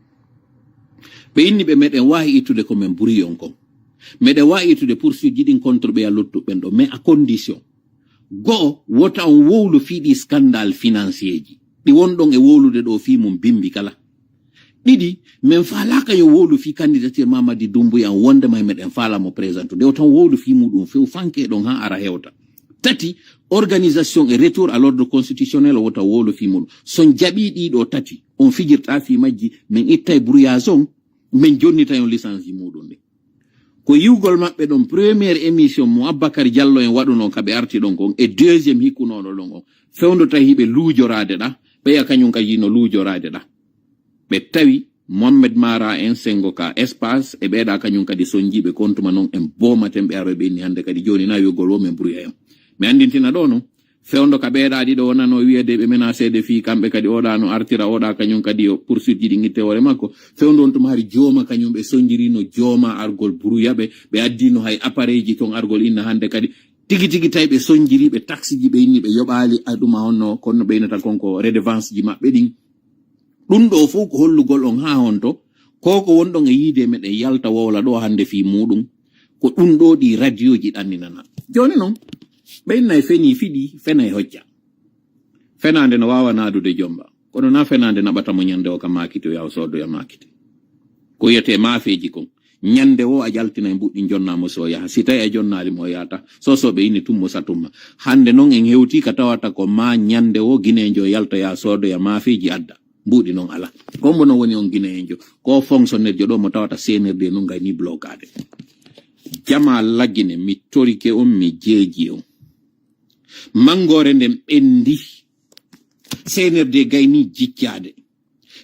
Ɓe inni ɓe meɗen waawi ittude ko men buri on kon. Meɗen waawi ittude poursuite ji ɗin contre ɓe a lottu ɓen ɗo, mais à condition. Go'o, wota on wowlu fii ɗi scandale financier ji. Ɗi won ɗon e wowlude ɗo fii mum bimbi kala. Ɗiɗi, men faalaaka yo wowlu fii candidature Mamadi Doumbouya on wondema meɗen faala mo présentude. Wota on wowlu fii muɗum few fanke ɗon haa ara hewta. Tati, organisation e retour à l'ordre constitutionnel wota wowlu fii muɗum. Son jaɓi ɗiɗo tati, on fijirta fii majji, men ittay brouillage on, men jonnitay on licence ji muɗum ɗin. Ko yiwgol maɓɓe ɗon première émission mo Aboubacar Diallo en waɗuno ka ɓe arti ɗon kon e deuxième hikkunooɗo ɗon on. Fewndo tawi hiɓe luujoraade ɗa, ɓeya kañum kadi no luujoraade ɗa. Ɓe tawi Mohamed Mara en sengo ka espace e ɓeeɗa kañum kadi sonjiiɓe kontuma non en boomaten ɓe aroy ɓe inni hannde kadi jooni na wi'ugol wo men brouillé en. Mi anndintina ɗo non. Fewndo ka ɓeeɗa ɗiɗo wonano wi'ede ɓe menaceede fii kamɓe kadi oɗa no artira oɗa kañum kadi yo poursuite ji ɗi itte hoore makko. Fewndo on tuma hari jooma kañum ɓe sonjirino jooma argol brouillé ɓe, ɓe addino hay appareil ji ton argol inna hannde kadi. Tigi tigi tawi ɓe sonjiri ɓe taxe ji ɓe inni ɓe yoɓaali a ɗum a honno kono ɓe innata kon ko redevance ji maɓɓe ɗin. Ɗum ɗo fof ko hollugol on haa honto ko ko wonɗon e yiide meɗen yalta wowla ɗo hannde fii muɗum ko ɗum ɗo ɗi radio ji ɗanninana. Jooni non ɓe inna e feni fiɗi fena e hocca. Fenaande no waawa naadude jomba kono na fenaande naɓata mo ñande o ka maakiti o yaha o soodoya maakiti. Ko wiyetee maafeeji kon ñande wo a jaltina e mbuɗɗi jonnaa mo so yaha si tawi a jonnaali mo o yahata sosoɓe inni tummo satumma. Hannde non en hewti ka tawata ko ma ñande wo gineejo yalta yaha soodoya maafeeji adda. Mbuuɗi non ala. Ko mbo non woni on Guinéen jo ko fonctionnaire jo ɗo mo tawata C N R D non gayni blocade. Jama laggine mi torike on mi jeeji on. Mangore nden ɓendi. C N R D gayni jiccaade.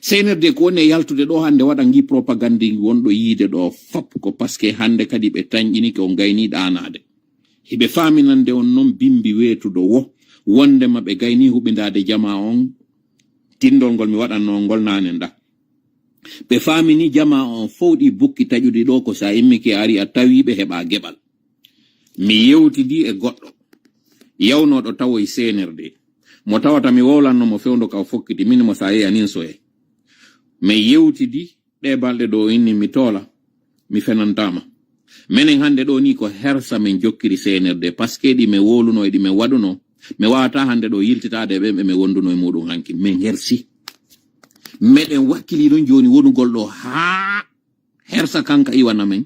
C N R D ko woni e yaltude ɗo hannde waɗa ngi propagande ngi wonɗo yiide ɗo fop ko parce que hannde kadi ɓe tanƴinike on gayni ɗaanaade. Hiɓe faaminande on noon bimbi weetuɗo wo wondema ɓe gayni huɓindaade jama on tindol ngol mi waɗanno ngol naane nda. Ɓe faamini jama on fow ɗi bukki taƴuɗi ɗo ko sa immike a ari a tawi ɓe heɓa geɓal. Mi yewtidi e goɗɗo yawnooɗo tawo e C N R D mo tawata mi wowlanno mo fewndo ka o fokkiti min mo sa yeeyanin soye. Mi yewtidi ɗe balɗe ɗo inni mi toola mi fenantama. Menen hannde ɗo ni ko hersa min jokkiri C N R D parce que ɗi min wowluno e ɗi min waɗuno mi wawata hannde ɗo yiltitaade e ɓen ɓe min wonduno e muɗum hanki min hersi. Meɗen wakkili ɗon joni wonugol ɗo haa hersa kanka iwana men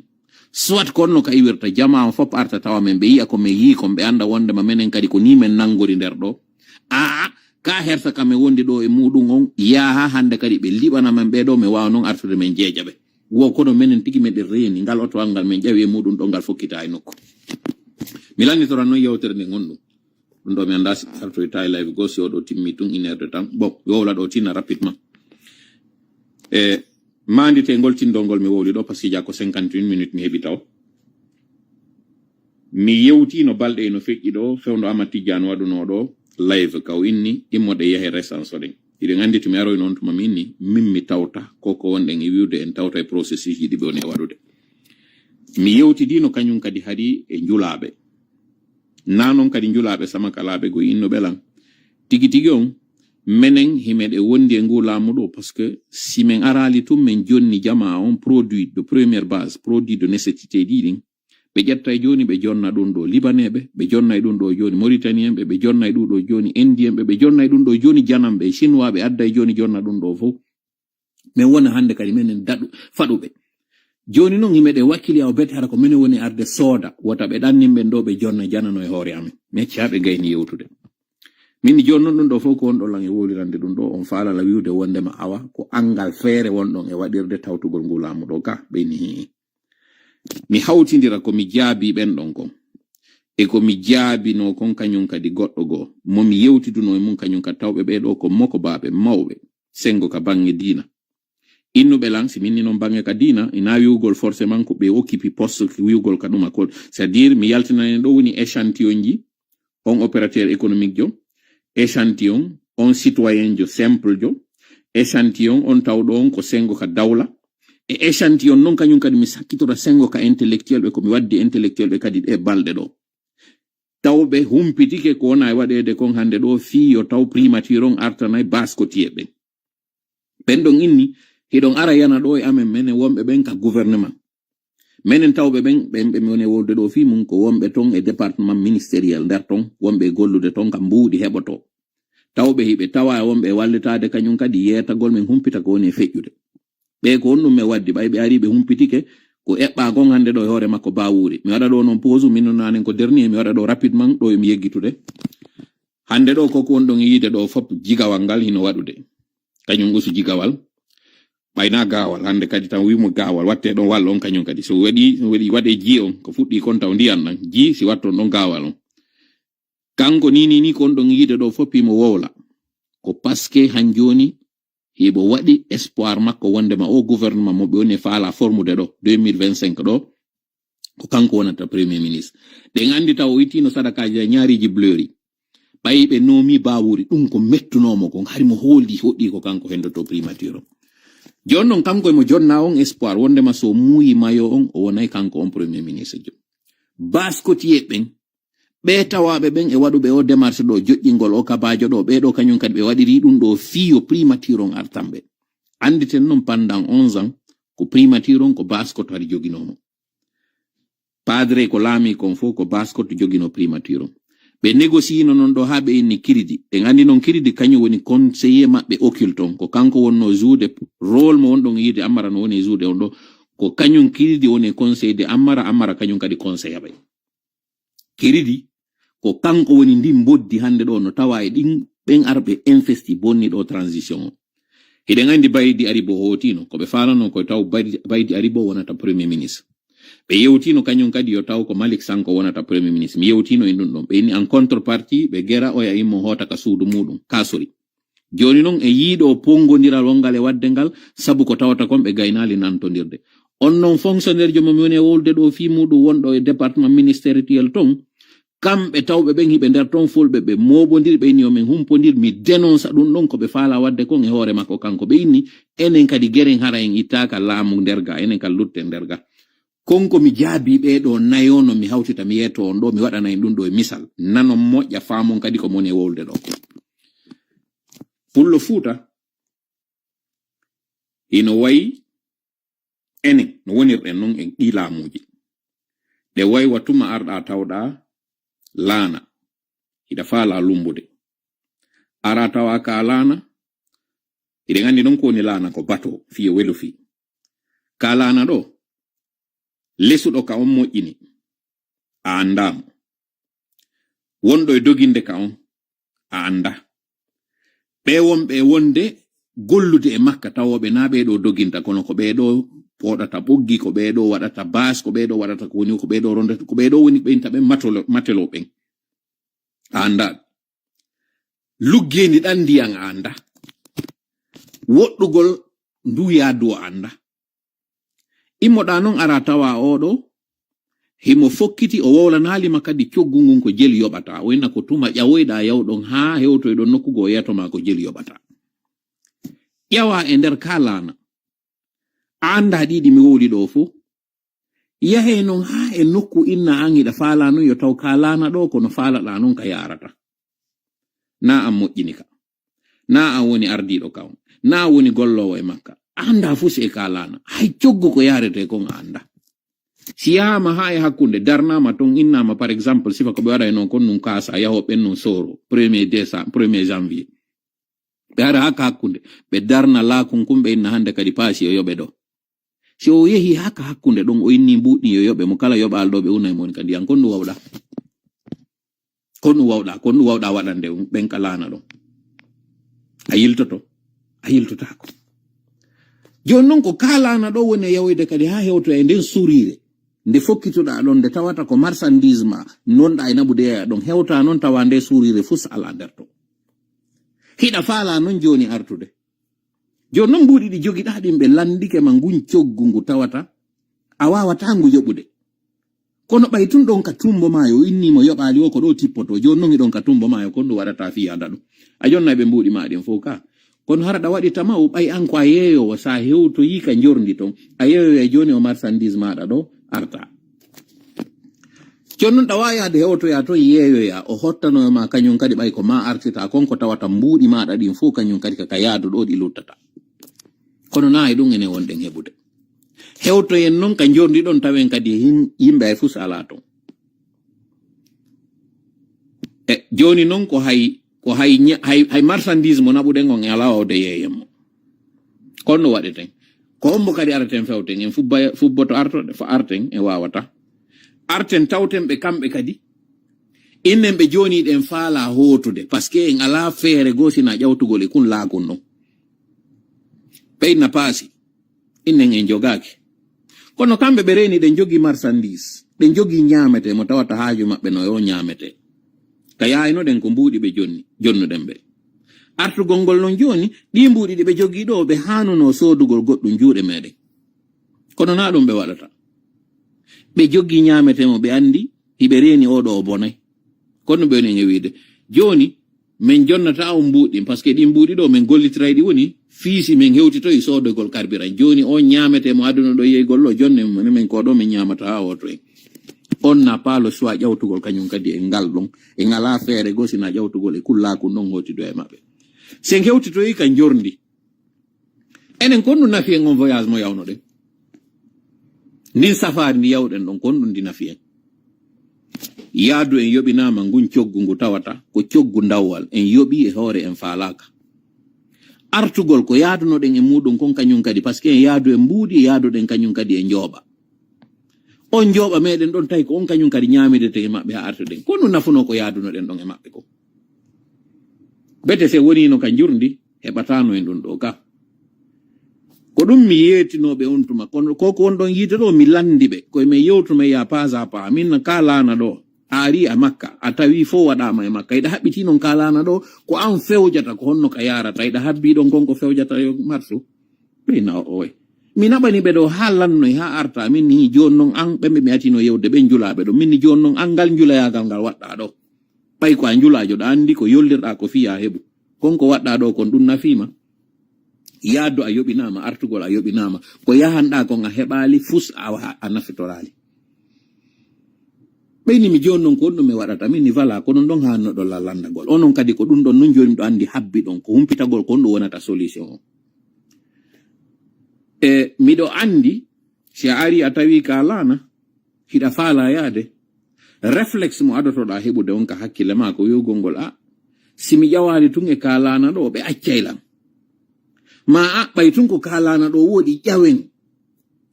soit konno ka iwirta jama on fop arta tawa men ɓe yiya ko men yii kon ɓe anda wondema menen kadi ko ni men nangori nder ɗo. Aa ka hersa ka men wondi ɗo e muɗum on yaha hannde kadi ɓe liɓana men ɓe ɗo men wawa noon artude men jeeja ɓe. Wo kono menen tigi meɗen reeni ngal otowal ngal men ƴawi e muɗum ɗo ngal fokkita e nokku. Mi lannitora noon yewtere nde gonɗum ɗum ɗo mi annda si artoyta e live goo si oɗo timmi tun une heure de temps bon mi wowla ɗo tinna rapidement. E mandite ngol tindol ngol mi wowli ɗo parce que jako cinquante une minutes mi heɓi taw. Mi yewtino balɗe eno feƴƴi ɗo fewndo ama tijjano waɗuno ɗo live ka o inni immoɗe yahe resanso ɗen. Hiɗen anndi to mi aroyno on tuma mi inni min mi tawta koko wonɗen e wiwde en tawta e processus ji ɗi ɓe woni e waɗude. Mi yewtidino kañum kadi hari e njulaaɓe. Na noon kadi njulaaɓe samakalaaɓe go innuɓe lan. Tigi tigi on menen himeɗe wondi e ngu laamu ɗo parce que si men araali tun men jonni jamaa on produit de première base produit de nécessité ɗi ɗin ɓe ƴetta e jooni ɓe jonna ɗum ɗo libaneeɓe ɓe jonna e ɗum ɗo jooni mauritanienɓe ɓe jonna e ɗum ɗo jooni indienɓe ɓe jonna e ɗum ɗo jooni jananɓe e chinoisɓe adda e jooni jonna ɗum ɗo fof. Min wona hannde kadi minen daɗu faɗuɓe. Jooni noon himeɗen wakkili awa bete hara ko minen woni arde sooda wota ɓe ɗannin ɓen ɗo ɓe jonna janano e hoore amen mi acci haa ɓe gayni yewtude. Min jooni noon ɗum ɗo fof ko wonɗo lan e wowlirande ɗum ɗo on faalala wiwde wondema awa ko anngal feere wonɗon e waɗirde tawtugol ngu laamu ɗo ka ɓe inni hii. Mi hawtindira ko mi jaabi ɓen ɗon kon e ko mi jaabino kon kañum kadi goɗɗo goo mo mi yewtiduno e mum kañum kadi tawɓe ɓee ɗoo ko mokobaaɓe mawɓe senngo ka baŋŋe diina. Innuɓe lan si min ni noon baŋŋe ka diina ina wiwgol forcément ko ɓe occupi poste wiwgol ka ɗuma ko c'est à dire mi yaltinani ɗo woni échantillon ji on opérateur économique jo échantillon on citoyen jo simple jo échantillon on tawɗo on ko senngo ka dawla e échantillon noon kañum kadi mi sakkitora senngo ka intellectuel ɓe ko mi waddi intellectuel ɓe kadi ɗe balɗe ɗo taw ɓe humpitike ko wona e waɗeede kon hannde ɗo fii yo taw primature on artanay baskotiye ɓen ɓen ɗon inni hiɗon ara yana ɗo e amen menen wonɓe ɓen ka gouvernement menen tawɓe ɓen ɓen ɓe woni e wolde ɗo fii mum ko wonɓe ton e département ministériel nder ton wonɓe e gollude ton ka mbuuɗi heɓoto tawɓe hiɓe tawa e wonɓe e wallitaade kañum kadi yeetagol min humpita ko woni e feƴƴude ɓe ko honɗum min waddi ɓay ɓe ari ɓe humpitike ko eɓɓa gon hannde ɗo e hoore makko bawuuri mi waɗa ɗo noon pose min nonanen ko dernier mi waɗa ɗo rapidement ɗo emi yeggitude hannde ɗo koko wonɗon e yiide ɗo fop jigawal ngal hino waɗude kañum usu jigawal ɓayna gaawal hannde kadi tan wimo gaawal watte ɗon walla on kañum kadi so waɗi waɗi waɗe ji on ko fuɗɗi kon taw ndiyan ɗan ji si watton ɗon gaawal on kanko ni ni ni kon ɗon yiide ɗo foppi mo wowla ko parce que han joni hiɓo waɗi espoir makko wondema o gouvernement mo ɓe woni e faala formude ɗo deux mille vingt-cinq ɗo ko kanko wonata premier ministre ɗen andi taw o ittino sadakaji e ñaariji bleuri ɓayi ɓe noomi bawuri ɗum ko mettunomo kon hari mo hooldi hoɗɗi ko kanko hendoto primature o joni noon kanko emo jonna on espoir wondema so muuyi mayo on o wonay kanko on premier ministre jo baskotiye ɓen ɓe tawaɓe ɓen e waɗuɓe o démarche ɗo joƴƴingol o kabajo ɗo ɓeɗo kañum kadi ɓe waɗiri ɗum ɗo fiyo primature on artanɓe anditen noon pendant onze ans ko primature on ko baskoto hari joginomo Padre ko laami kon fof ko baskot jogino primature on. Ɓe négociino noon ɗo haa ɓe inni kiridi. Ɓe nganndi noon kiridi kañum woni conseiller maɓɓe occulte on. Ko kanko wonno joude rôle mo wonɗon yiide Ammara no woni e joude on ɗo. Ko kañum kiridi woni e conseil de Ammara, Ammara kañum kadi conseilla ɓe. Kiridi ko kanko woni ndin mboddi hannde ɗo no tawa e ɗin ɓen arɓe investi bonni ɗo transition o. Hiɗen anndi Baydi Aribo hootino ko ɓe faalano koye taw Baydi Aribo wonata premier ministre. Ɓe yewtino kañum kadi yo taw ko Malik Sanko wonata premier ministre. Mi yewtino e ɗum ɗon. Ɓe inni en contrepartie ɓe gera oya immo hoota ka suudu muɗum, kasori. Jooni noon e yiiɗo ponngondiral wonngal e waɗde ngal, sabu ko tawata kon ɓe gaynaali nantondirde. On noon fonctionnaire jomo mi woni e wowlude ɗo fii muuɗum wonɗo e département ministériel ton, kamɓe tawɓe ɓen hiɓe nder ton fulɓe ɓe mooɓondiri ɓe inni yo min humpondir, mi dénonce ɗum ɗon ko ɓe faala waɗde kon e hoore makko kanko. Ɓe inni enen kadi geren hara en ittaaka laamu nder ga, enen kadi lutten nder ga. Kon ko mi jaabii ɓee ɗo nayo no mi hawtita mi yeeto on ɗo, mi waɗana en ɗum ɗo e misal. Nanon moƴƴa faamon kadi ko mi woni e wowlude ɗo. Pullo Fuuta hino wayi enen no wonirɗen non e ɗii laamuuji. Ɗe wayi wa tuma arɗa tawɗa laana, hiɗa faala lumbude. Ara tawa ka laana, hiɗen anndi non ko woni laana ko bato, fii yo welo fii. Ka laana ɗo, lesuɗo ka on moƴƴini, a anndaa mo. Wonɗo e doginde ka on, a anndaa. Ɓe wonɓe e wonde gollude e Makka, tawooɓe naa ɓee ɗo doginta, kono ko ɓee ɗo pooɗata ɓoggi, ko ɓee ɗo waɗata baas, ko ɓee ɗo waɗata ko woni, ko ɓee ɗo rondata, ko ɓee ɗo woni ɓe inta ɓe matolo-, matelo ɓen. A anndaa. Luggeendi ɗan ndiyan a anndaa. Woɗɗugol ndu yaadu a anndaa. Immoɗaa non ara tawa oo ɗo, himo fokkiti, o wowlanaali ma kadi coggu ngun ko jeli yoɓata. O inna ko tuma ƴawoyɗaa yawɗon haa hewtoyɗon nokku goo, o yeeto ma ko jeli yoɓata. Ƴawa e nder ka laana. A anndaa ɗii ɗi mi wowli ɗo fow. Yahee non haa e nokku inna an hiɗa faala non yo taw ka laana ɗo, kono faalaɗaa non ka yaarata. Naa an moƴƴini ka. Naa an woni ardiiɗo ka on. Naa an woni golloowo e makka. A anndaa fus e ka laana. Hay coggu ko yaarete kon a anndaa. Si yahaama haa e hakkunde, darnaama ton, innaama, par exemple, sifa ko ɓe waɗay non kon nun kaasa, yahoo ɓen nun sooro, premier décembre, premier janvier. Ɓe ara haa ka hakkunde, ɓe darna laakun kun, ɓe inna hannde kadi paasi yo yoɓe ɗo. Si o yehi haa ka hakkunde ɗon, o inni mbuuɗi yo yoɓe mo, kala yoɓaali ɗo ɓe unay mo woni kadi, an kon ɗum wawɗa. Kon ɗum wawɗa, kon ɗum wawɗa waɗande ɓen ka laana ɗon. A yiltoto, a yiltotaako. Jooni non ko ka laana ɗo woni e yawoyde kadi haa hewto e nden suuriire. Nde fokkitoɗaa ɗon, nde tawata ko marchandise ma, nonɗaa e naɓude yeeya ɗon, hewta non tawa nde suuriire fus alaa nder to. Hiɗa faala non jooni artude. Jooni non mbuuɗi ɗi jogiɗaa ɗin ɓe lanndike ma ngun coggu ngu tawata a waawataa ngu yoɓude. Kono ɓay tun ɗon ka tumbo maayo, o inni mo yoɓaali o ko ɗo tippoto. Jooni non hiɗon ka tumbo maayo, kon ɗum waɗata fii yaada ɗum. A jonnay ɓe mbuuɗi maa ɗin fow ka. Kono hara ɗa waɗi tama o ɓay an ko a yeeyoowo, sa hewtoyii ka njorndi ton, a yeeyoya jooni o marchandise maaɗa ɗo arta. Jooni non ɗa waawi yaade hewtoya ton yeeyoya, o hottanoyo ma kañum kadi ɓay ko ma artita kon ko tawata mbuuɗi maaɗa ɗin fow kañum kadi ka, ka yaadu ɗo ɗi luttata. Kono naa e ɗum enen wonɗen heɓude. Hewtoyen non ka njorndi ɗon tawen kadi hin-, yimɓe ay fus alaa ton. E jooni non ko hay, ko hay ña-, hay, hay marchandise mo naɓuɗen on e alaa wawde yeeyen mo. Kono no waɗeten. Ko hombo kadi araten fewten? En fubba-, fubboto arto, fo arten, en waawata. Arten tawten ɓe kamɓe kadi. Innen ɓe jooni ɗen faala hootude, parce que en alaa feere goo sina ƴawtugol e kun laakun non. Ɓe inna paasi. Innen en jogaaki. Kono kamɓe ɓe reeni ɗen jogii marchandise, ɗen jogii ñaamete mo tawata haaju maɓɓe no yo ñaamete. Ka yaaynoɗen ko mbuuɗi ɓe jonni, jonnuɗen ɓe. Artugol ngol non jooni, ɗii mbuuɗi ɗi ɓe jogii ɗo, ɓe haanunoo soodugol goɗɗum juuɗe meɗen. Kono naa ɗum ɓe waɗata. Ɓe jogii ñaamete mo ɓe anndi, hiɓe reeni oo ɗo o bonay. Kono ɓe woni e wiide, jooni, min jonnata on mbuuɗi ɗin, parce que ɗin mbuuɗi ɗo min gollitiray ɗi woni, fii si min hewtitoyi soodogol carburant. Jooni on ñaamete mo aduna ɗo yeygol ɗo, jonne min, min ko ɗo min ñaamata haa hoto en. On n'a pas le choix ƴawtugol kañum kadi e ngal ɗon. E ngalaa feere goo sina ƴawtugol e kullaaku non hootido e maɓɓe. Si en hewtitoyi ka njorndi. Enen kon ɗum nafi en on voyage mo yawnoɗen. Ndin safaari ndi yawɗen ɗon kon ɗum ndi nafi en. Yaadu en yoɓinaama ngun coggu ngu tawata ko coggu ndawwal, en yoɓi e hoore en faalaaka. Artugol ko yaadunoɗen e muuɗum kon kañum kadi, parce que en yaadu e mbuuɗi, yaaduɗen kañum kadi e njooɓa. On njooɓa meɗen ɗon tawi ko on kañum kadi ñaamidete e maɓɓe haa artuɗen. Ko ɗum nafunoo ko yaadunoɗen ɗon e maɓɓe kon? Bete se woniino ka njurndi, heɓataano en ɗum ɗo ka. Ko ɗum mi yeetinooɓe on tuma, kono ko ko on ɗon yiite ɗo, mi lanndi ɓe. Koye men yewtu men ya pas à pas, min ka laana ɗo. A ari a Makka, a tawi fof waɗaama e Makka. Hiɗa haɓɓiti noon kaalana ɗo, ko an fewjata, ko honno ka yaarata. Hiɗa habbi ɗon kon ko fewjata yo marsu. Ɓeyna o oy. Mi naɓani ɓe ɗo haa lannoy, haa arta. Min ni jooni noon an, ɓe mbe mi atino yewde, ɓen julaaɓe ɗo. Min ni jooni noon an, ngal njulayagal ngal waɗɗa ɗo. Ɓay ko a njulaajo, ɗa anndi ko yollirɗa ko fiya heɓu. Kon ko waɗɗa ɗo kon ɗum nafiima. Yaadu a yoɓinaama, artugol a yoɓinaama. Ko yahanɗa kon a heɓaali, fus a, a nafitoraali. Ɓeyni mi jooni noon ko honɗum mi waɗata, min ni wala, ko ɗum ɗon hannoɗo lallandagol. Onon kadi ko ɗum ɗon nun jooni miɗo anndi habbi ɗon, ko humpitagol ko honɗum wonata solution on. E miɗo anndi, si a ari a tawi ka laana, hiɗa faala yaade, réflexe mo adotoɗa heɓude on ka hakkille ma ko wi'ugol ngol, a, si mi ƴawaali tun e ka laana ɗo, ɓe accay lan. Ma a, ɓay tun ko ka laana ɗo woɗi, ƴawen.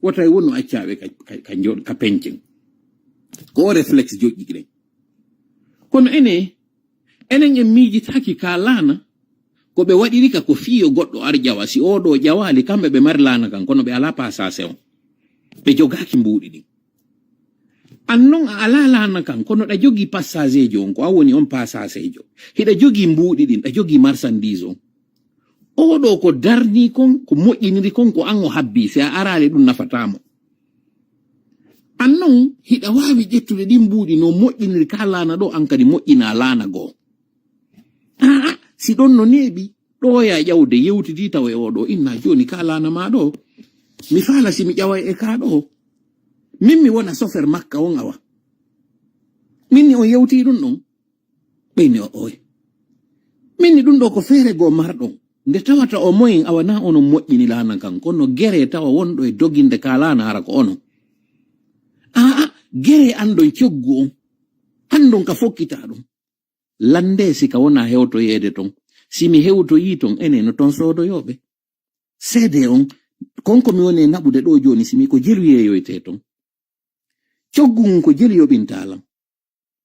Wotay wonno accaaɓe ka, ka, ka njoɗ-, ka pencen. Ko o réflexe joƴƴiɗen. Kono ene, enen en miijitaaki ka laana, ko ɓe waɗiri ka ko fiyo goɗɗo ar ƴawa. Si oo ɗo ƴawaali, kamɓe ɓe mari laana kan, kono ɓe alaa pasaase on. Ɓe jogaaki mbuuɗi ɗin. An non a alaa laana kan, kono ɗa jogii passageejo on, ko an woni on passageejo. Hiɗa jogii mbuuɗi ɗin, ɗa jogii marchandise on. Oo ɗo ko darnii kon, ko moƴƴiniri kon, ko an o habbii, si a araali ɗum nafataa mo. An non, hiɗa waawi ƴettude ɗin mbuuɗi no moƴƴiniri ka laana ɗo, an kadi moƴƴinaa laana goo. Aa, si ɗon no neeɓi, ɗo ya ƴawde yewtidi tawa e oo ɗo, inna jooni ka laana ma ɗo. Mi faala si mi ƴaway e ka ɗo. Min mi wona sofer makka on awa. Min ni on yewtii ɗum ɗon. Ɓeyni o oy. Min ni ɗum ɗo ko feere goo marɗon. Nde tawata o moyen awa na onon moƴƴini laana kan, kono gere tawa wonɗo e doginde ka laana hara ko onon. Aa, gere an ɗon coggu on. An ɗon ka fokkita ɗum. Lande si ka wona hewtoyeede ton. Si mi hewtoyii ton, enen no ton soodoyooɓe. Seede on, kon ko mi woni e naɓude ɗo jooni, si mi ko jelu yeeyoytee ton. Coggu ngun ko jelu yoɓinta lan.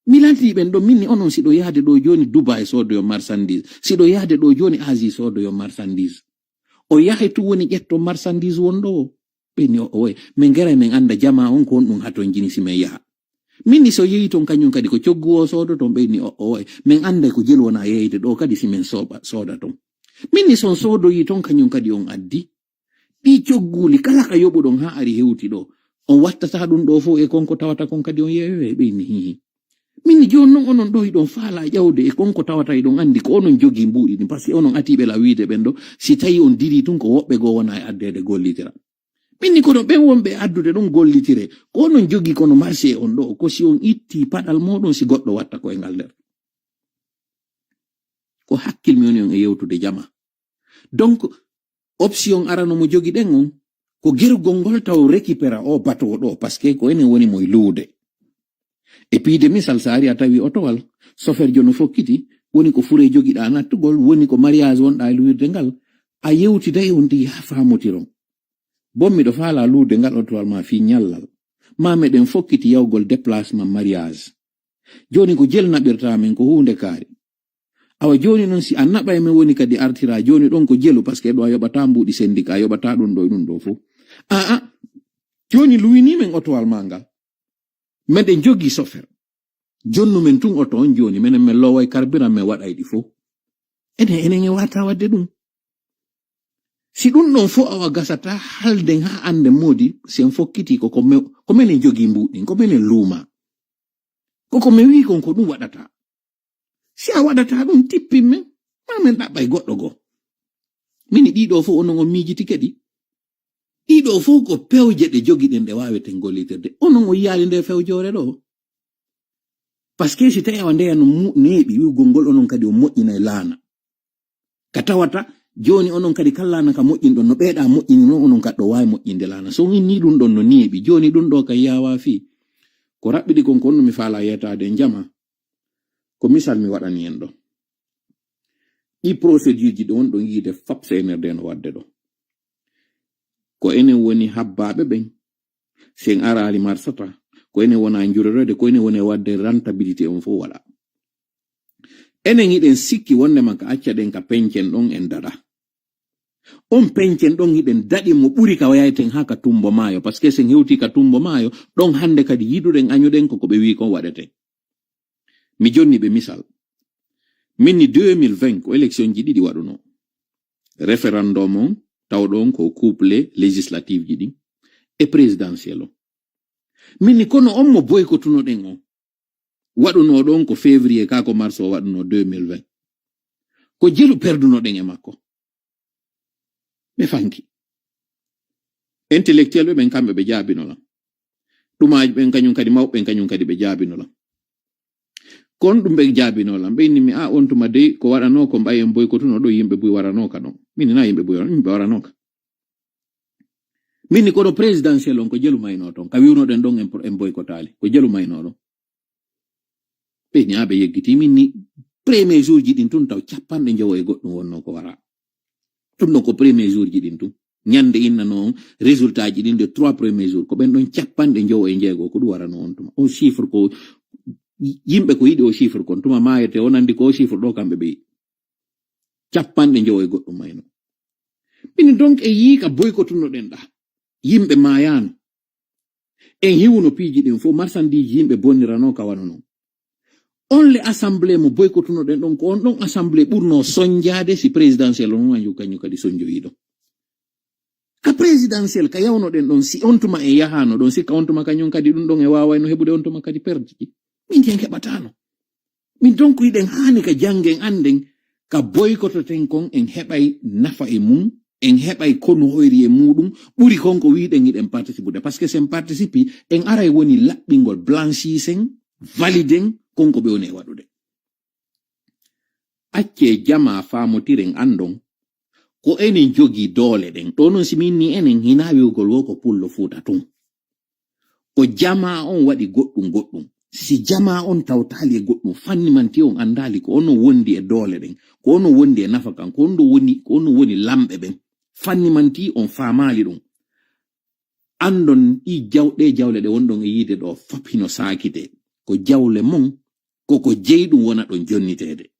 Mi lantii ɓen ɗo, min ni onon siɗo yaade ɗo jooni Dubai soodoyo marchandise. Siɗo yaade ɗo jooni Asie soodoyo marchandise. O yahay tu woni ƴetto marchandise won ɗo. Ɓeyni o oy. Min geray min annda jama on ko honɗum haton jini si min yaha. Min ni so yehi ton kañum kadi ko coggu o soodo ton ɓeyni o oy. Min annday ko jelu wona yeyde ɗo kadi si min sooba, sooda ton. Min ni son soodoyi ton kañum kadi on addi. Ɗi cogguuli kala ka yoɓuɗon haa ari hewti ɗo. On wattata ɗum ɗo fof e kon ko tawata kon kadi on yeewe ɓeyni hihi. Min ni jooni non onon ɗo hiɗon faala ƴawde e kon ko tawata hiɗon anndi ko onon jogii mbuuɗi ɗin, parce que onon atiiɓe la wiide ɓen ɗo, si tawi on diri tun ko woɓɓe goo wona e addeede gollitira. Min ni kono ɓen wonɓe addude ɗon gollitire, ko onon jogii kono marché on ɗo, ko si on itti paɗal moɗon si goɗɗo watta ko e ngal nder. Ko hakkil mi woni on e yewtude jama. Donc, option arano mo jogiɗen on, ko gerugol ngol taw récupéra o bateau ɗo, parce que ko enen woni mo e luude. E piide misal, so ari a tawi otowal, soferjo no fokkiti, woni ko fure jogiɗa nattugol, woni ko mariage wonɗa e luwirde ngal, a yewtiday on tigi haa faamotiron. Bon, miɗo faala luude ngal otowal ma fii ñallal. Ma meɗen fokkiti yawgol déplacement mariage. Jooni ko jelu naɓirta min ko huunde kaari. Awa jooni noon si a naɓay min woni kadi artira jooni ɗon ko jelu, parce que ɗo a yoɓata mbuuɗi syndicat, a yoɓata ɗum ɗo e ɗum ɗo fof. Aa, jooni luwini min otowal ma ngal. Meɗen jogii sofer. Jonnu men tun oto on jooni, menen men loway carburant men waɗay ɗi fof. Enen, enen e wata waɗde ɗum. Si ɗum ɗon fof awa gasata halden haa annde moodi, si en fokkiti ko, ko me-, ko menen jogii mbuuɗin, ko menen luuma. Ko ko mi wii kon ko ɗum waɗata. Si a waɗata ɗum, tippin men, ma men ɗaɓɓay goɗɗo goo. Mini ɗiɗo fof onon on miijitike ɗi. Ɗiɗo fof ko pewje ɗe jogiɗen ɗe waaweten gollitirde. Onon on yiyaali nde fewjoore ɗo. Parce que si tawi awa ndeya no mu-, neeɓi, wi'ugol ngol onon kadi on moƴƴinay laana. Ka tawata, jooni onon kadi kala laana ka moƴƴinɗon, no ɓeeɗa moƴƴini noon, onon kadi ɗo waawi moƴƴinde laana. So on inni ɗum ɗon no neeɓi, jooni ɗum ɗo ka yaawa fii. Ko raɓɓiɗi kon ko honno mi faala yeetaade en jama. Ko misal mi waɗani en ɗo. Ɗi procédure ji ɗon ɗon yiide fap C N R D no waɗde ɗo. Ko enen woni habbaaɓe ɓen. Si en araali marsata, ko enen wona njurorede, ko enen woni waɗde rentabilité on fof waɗa. Enen hiɗen sikki wonndema ka accaɗen ka peñcen ɗon en daɗa. On peñcen ɗon hiɗen daɗi mo ɓuri ka wayayten haa ka tumbo maayo, parce que si en hewti ka tumbo maayo, ɗon hannde kadi yiɗuɗen añuɗen ko ko ɓe wii kon waɗeten. Mi jonni ɓe misal. Min ni deux mille vingt ko élection ji ɗiɗi waɗuno. Référendum on, tawɗon ko couplé législative ji ɗin e présidentiel on. Min ni kono on mo boycottunoɗen on, waɗuno ɗon ko février ka ko mars o waɗuno deux mille vingt. Ko jelu perdunoɗen e makko. Ɓe fanki. Intellectuel ɓe ɓen kamɓe ɓe jaabino lan. Ɗumaaji ɓen kañum kadi, mawɓe ɓen kañum kadi ɓe jaabino lan. Kon ɗum ɓe jaabino lan. Ɓe inni mi, "A, on tuma dey ko waɗano ko ɓay en boycottuno ɗo yimɓe buy warano ka ɗon." Min na yimɓe buy, yimɓe warano ka. Min ni kono présidentiel on ko jelu mayno ton. Ka wiwnoɗen ɗon en, en boycottali. Ko jelu mayno ɗon. Ɓe ñaaɓe yeggiti min ni premier jour ji ɗin tun taw capanɗe njowo e goɗɗum wonno ko wara. Ɗum ɗon ko premier jour ji ɗin tun. Ñande innano on résultat ji ɗin de trois premier jour. Ko ɓen ɗon capanɗe njowo e jeego ko ɗum warano on tuma. O chiffre ko yimɓe ko yiɗi o chiffre kon tuma maayete o nandi ko o chiffre ɗo kamɓe ɓe yiɗi. Capanɗe njowo e goɗɗum mayno. Min donc e yii ka boycottunoɗen ɗa. Yimɓe maayano. En hiwuno piiji ɗin fof, marsandiiji yimɓe bonnirano ka wano non. On le assemblée mo boycottunoɗen ɗon, ko on ɗon assemblée ɓurno sonjaade si présidentiel on anju kañum kadi sonjoyi ɗon. Ka présidentiel ka yawnoɗen ɗon, si on tuma en yahano ɗon, si ka on tuma kañum kadi ɗum ɗon e waawayno heɓude on tuma kadi perditi. Min ken heɓatano. Min donc hiɗen haani ka janngen annden ka boycottoten kon en heɓay nafa e mum, en heɓay konu hoyri e muɗum, ɓuri kon ko wiɗen hiɗen participude. Parce que sen participi, en aray woni laɓɓingol blanchisen, validen, kon ko ɓe woni e waɗude. Accee jamaa faamotiren anndon, ko enen jogii doole ɗen. Ɗo non si min ni enen hinaa wi'ugol wo ko pullo Fuuta tun. Ko jamaa on waɗi goɗɗum goɗɗum. Si jamaa on tawtaali e goɗɗum, fanni manti on anndaali ko onon wondi e doole ɗen, ko onon wondi e nafa kan, ko on ɗo woni, ko onon woni lamɓe ɓen. Fanni manti on faamaali ɗum. Anndon ɗi jaw-, ɗe jawle ɗe wonɗon e yiide ɗo fop hino saakite. Ko jawle mon, ko ko jeyi ɗum wona ɗon jonniteede.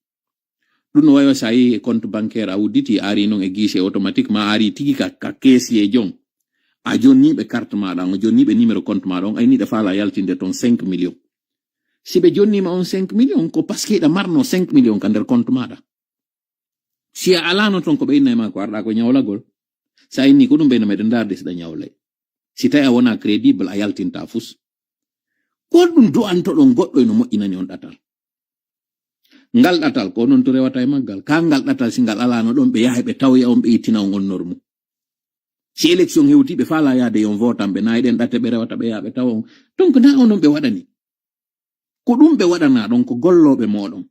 Ɗum no wayi so a yehi e compte bancaire a udditi, a ari noon e guichet automatique ma a ari tigi ka, ka caissier jon. A jonniiɓe carte maɗa on, a jonniiɓe numéro compte maɗa on, ayniɗe faala yaltinde toon cinq millions. Si ɓe jonniima on cinq millions, ko parce que hiɗa marno cinq millions ka nder compte maɗa. Si a alano toon ko ɓe inna e ma ko arɗa ko ñawlagol. Sa inni ko ɗum ɓe no meɗen ndaarde siɗa ñawlay. Si tawi a wona crédible a yaltinta fus. Ko ɗum du'antoɗon goɗɗo eno moƴƴinani on ɗatal. Ngal ɗatal ko onon to rewata e maggal. Ka ngal ɗatal si ngal alano ɗon ɓe yaha ɓe tawoya on ɓe ittina on on normu. Si élection hewti ɓe faala yaade yon votan ɓe nayi ɗen ɗate ɓe rewata ɓe yaha ɓe tawa on. Donc na onon ɓe waɗani. Ko ɗum ɓe waɗana ɗon ko gollooɓe mooɗon.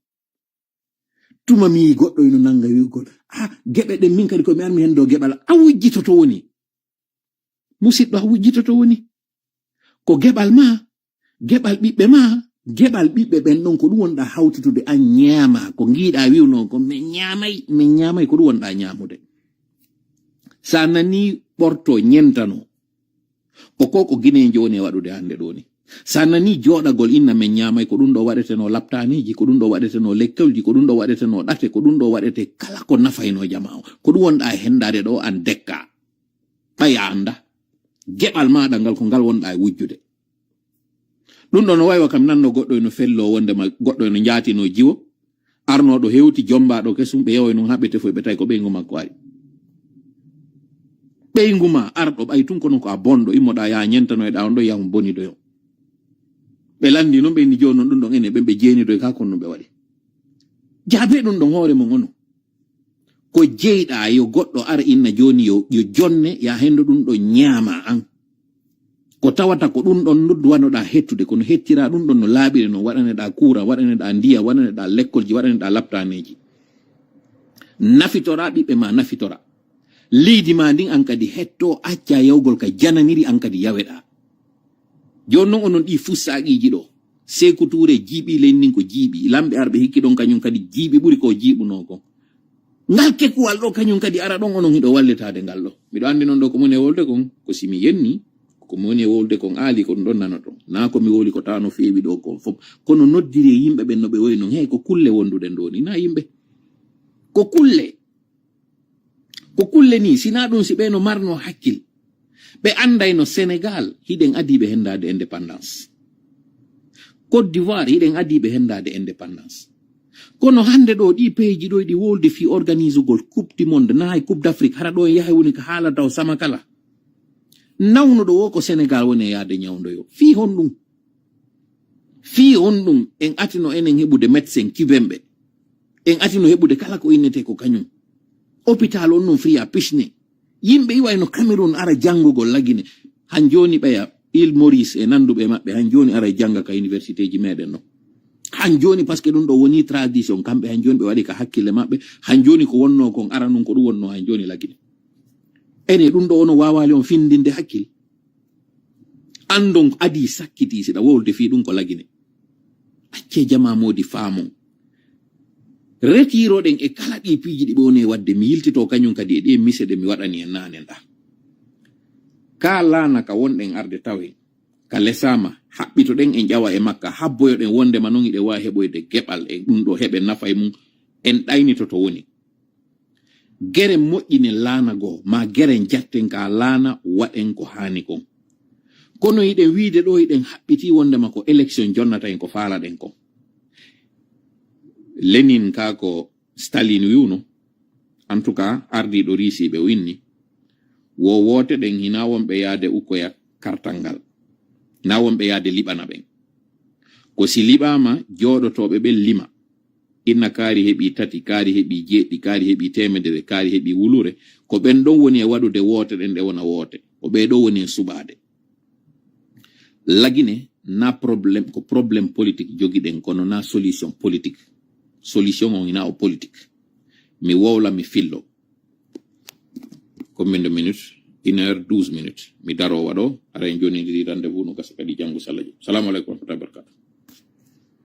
Tuma mi yii goɗɗo ino nanga wi'ugol. Ah, geɓe ɗen min kadi ko mi armi hen ɗo geɓal. A wujjitoto woni. Musiɗɗo a wujjitoto woni. Ko geɓal ma, geɓal ɓiɓɓe ma, geɓal ɓiɓɓe ɓen ɗon ko ɗum wonɗa hawtitude an ñaama. Ko ngiɗa wi'uno ko min ñaamay, min ñaamay ko ɗum wonɗa ñaamude. Sa nani ɓorto ñentano. Ko ko ko Guinée joni e waɗude hannde ɗo ni. Sa nani joɗagol inna men ñaamay ko ɗum ɗo waɗeteno laptaneji, ko ɗum ɗo waɗeteno lekkolji, ko ɗum ɗo waɗeteno ɗate, ko ɗum ɗo waɗete kala ko nafayno jama o. Ko ɗum wonɗa e hendaade ɗo an dekka. Ɓay a annda. Geɓal maɗa ngal ko ngal wonɗa e wujjude. Ɗum ɗo no wayi wa kam nanno goɗɗo eno fello wonde ma goɗɗo eno jaatino jiwo. Arnoɗo hewti jombaɗo kesum ɓe yewoy non haɓɓe tefoy ɓe tawi ko ɓeyngu makko ari. Ɓeyngu ma arɗo ɓay tun kono ko a bonɗo immoɗa yaha ñentanoyɗa on ɗo yaha on bonidoyo. Ɓe landi non ɓe inni joni non ɗum ɗon enen ɓen ɓe jeenidoy ka kon no ɓe waɗi. Jaabe ɗum ɗon hoore mon ono. Ko jeyɗa yo goɗɗo ara inna joni yo, yo jonne ya hendo ɗum ɗo ñaama an. Ko tawata ko ɗum ɗon noddu wanoɗa hettude kono hettira ɗum ɗon no laaɓiri non waɗaneɗa kuura, waɗaneɗa ndiya, waɗaneɗa lekkolji, waɗaneɗa laptaneji. Nafitora ɓiɓɓe ma nafitora. Leydi ma ndin an kadi hetto acca yawgol ka jananiri an kadi yaweɗa. Joni non onon ɗi fussaqiiji ɗo. Seku Ture jiiɓi leydi ndin ko jiiɓi. Lamɓe arɓe hikki ɗon kañum kadi jiiɓi ɓuri ko jiiɓuno ko. Ngal kekuwal ɗo kañum kadi ara ɗon onon hiɗo wallitaade ngal ɗo. Miɗo anndi noon ɗo ko moni e wolde kon, ko si mi yenni, ko moni e wolde kon aali ko ɗum ɗon nanoton. Na ko mi wowli ko tawa no feewi ɗo kon fof. Kono noddiri e yimɓe ɓen no ɓe woyi noon, hey ko kulle wonduɗen ɗo ni, na yimɓe. Ko kulle. Ko kulle ni, sina ɗum si ɓe no marno hakkil. Ɓe anndayno Senegal, hiɗen adii ɓe henndaade indépendance. Côte d'Ivoire, hiɗen adii ɓe henndaade indépendance. Kono hannde ɗo, ɗi peeji ɗo, ɗi wolde fii organisugol Coupe du Monde, nayi Coupe d'Afrique, hara ɗo en yahay woni ko haalata o sama kala. Nawnuɗo wo ko Sénégal woni e yaade ñawndoyo. Fii honɗum? Fii honɗum en atino enen heɓude médecin cubain ɓe? En atino heɓude kala ko innetee ko kañum. Hôpital on non fii a pisne. Yimɓe iwa eno Cameroun ara janngugol Lagine. Han jooni ɓeya Île Maurice e nannduɓe maɓɓe, han jooni ara jannga ka universitéji meɗen ɗo. Han jooni, parce que ɗum ɗo woni tradition, kamɓe han jooni ɓe waɗi ka hakkille maɓɓe, han jooni ko wonno kon ara nun ko ɗum wonno han jooni Lagine. Ene ɗum ɗo ono waawali on findinde hakkil. Andon adii sakkiti siɗa wolde fii ɗum ko Lagine. Accee jamaa moodi faamon. Retiroɗen e kala ɗi piiji ɗi ɓe woni e waɗde, mi yiltito kañum kadi e ɗi mise ɗe mi waɗani en naane nda. Ka laana ka wonɗen arde tawen, ka lesaama, haɓɓitoɗen en ƴawa e makka, habboyoɗen wondema non iɗe waawi heɓoyde geɓal e ɗum ɗo heɓe nafa e mum, en ɗaynito to woni. Gere moƴƴinen laana goo, ma gere jatten ka laana waɗen ko haani kon. Kono iɗen wiide ɗo, iɗen haɓɓiti wondema ko élection jonnata en ko faalaɗen kon. Lenin ka ko Stalin wi'uno, en tout cas, ardiiɗo Riisi ɓe o inni, wo woote ɗen hina wonɓe yaade ukkoya kartal ngal, hina wonɓe yaade liɓana ɓen. Ko si liɓaama, jooɗotooɓe ɓen lima. Inna kaari heɓi tati, kaari heɓi jeeɗiɗi, kaari heɓi teemedere, kaari heɓi wulure. Ko ɓen ɗon woni e waɗude woote ɗen ɗe wona woote. Ko ɓee ɗoo woni e suɓaade. Lagine na problème, ko problème politique jogiɗen, kono na solution politique. Solution on hina o politique. Mi wowla, mi fillo. Combien de minutes? Une heure, douze minutes. Mi daro waɗo, ara en joni rendez-vous no gasa kadi janngo si Alla jaɓi. Salamu aleykum wa rahmatullahi wa barakatuh.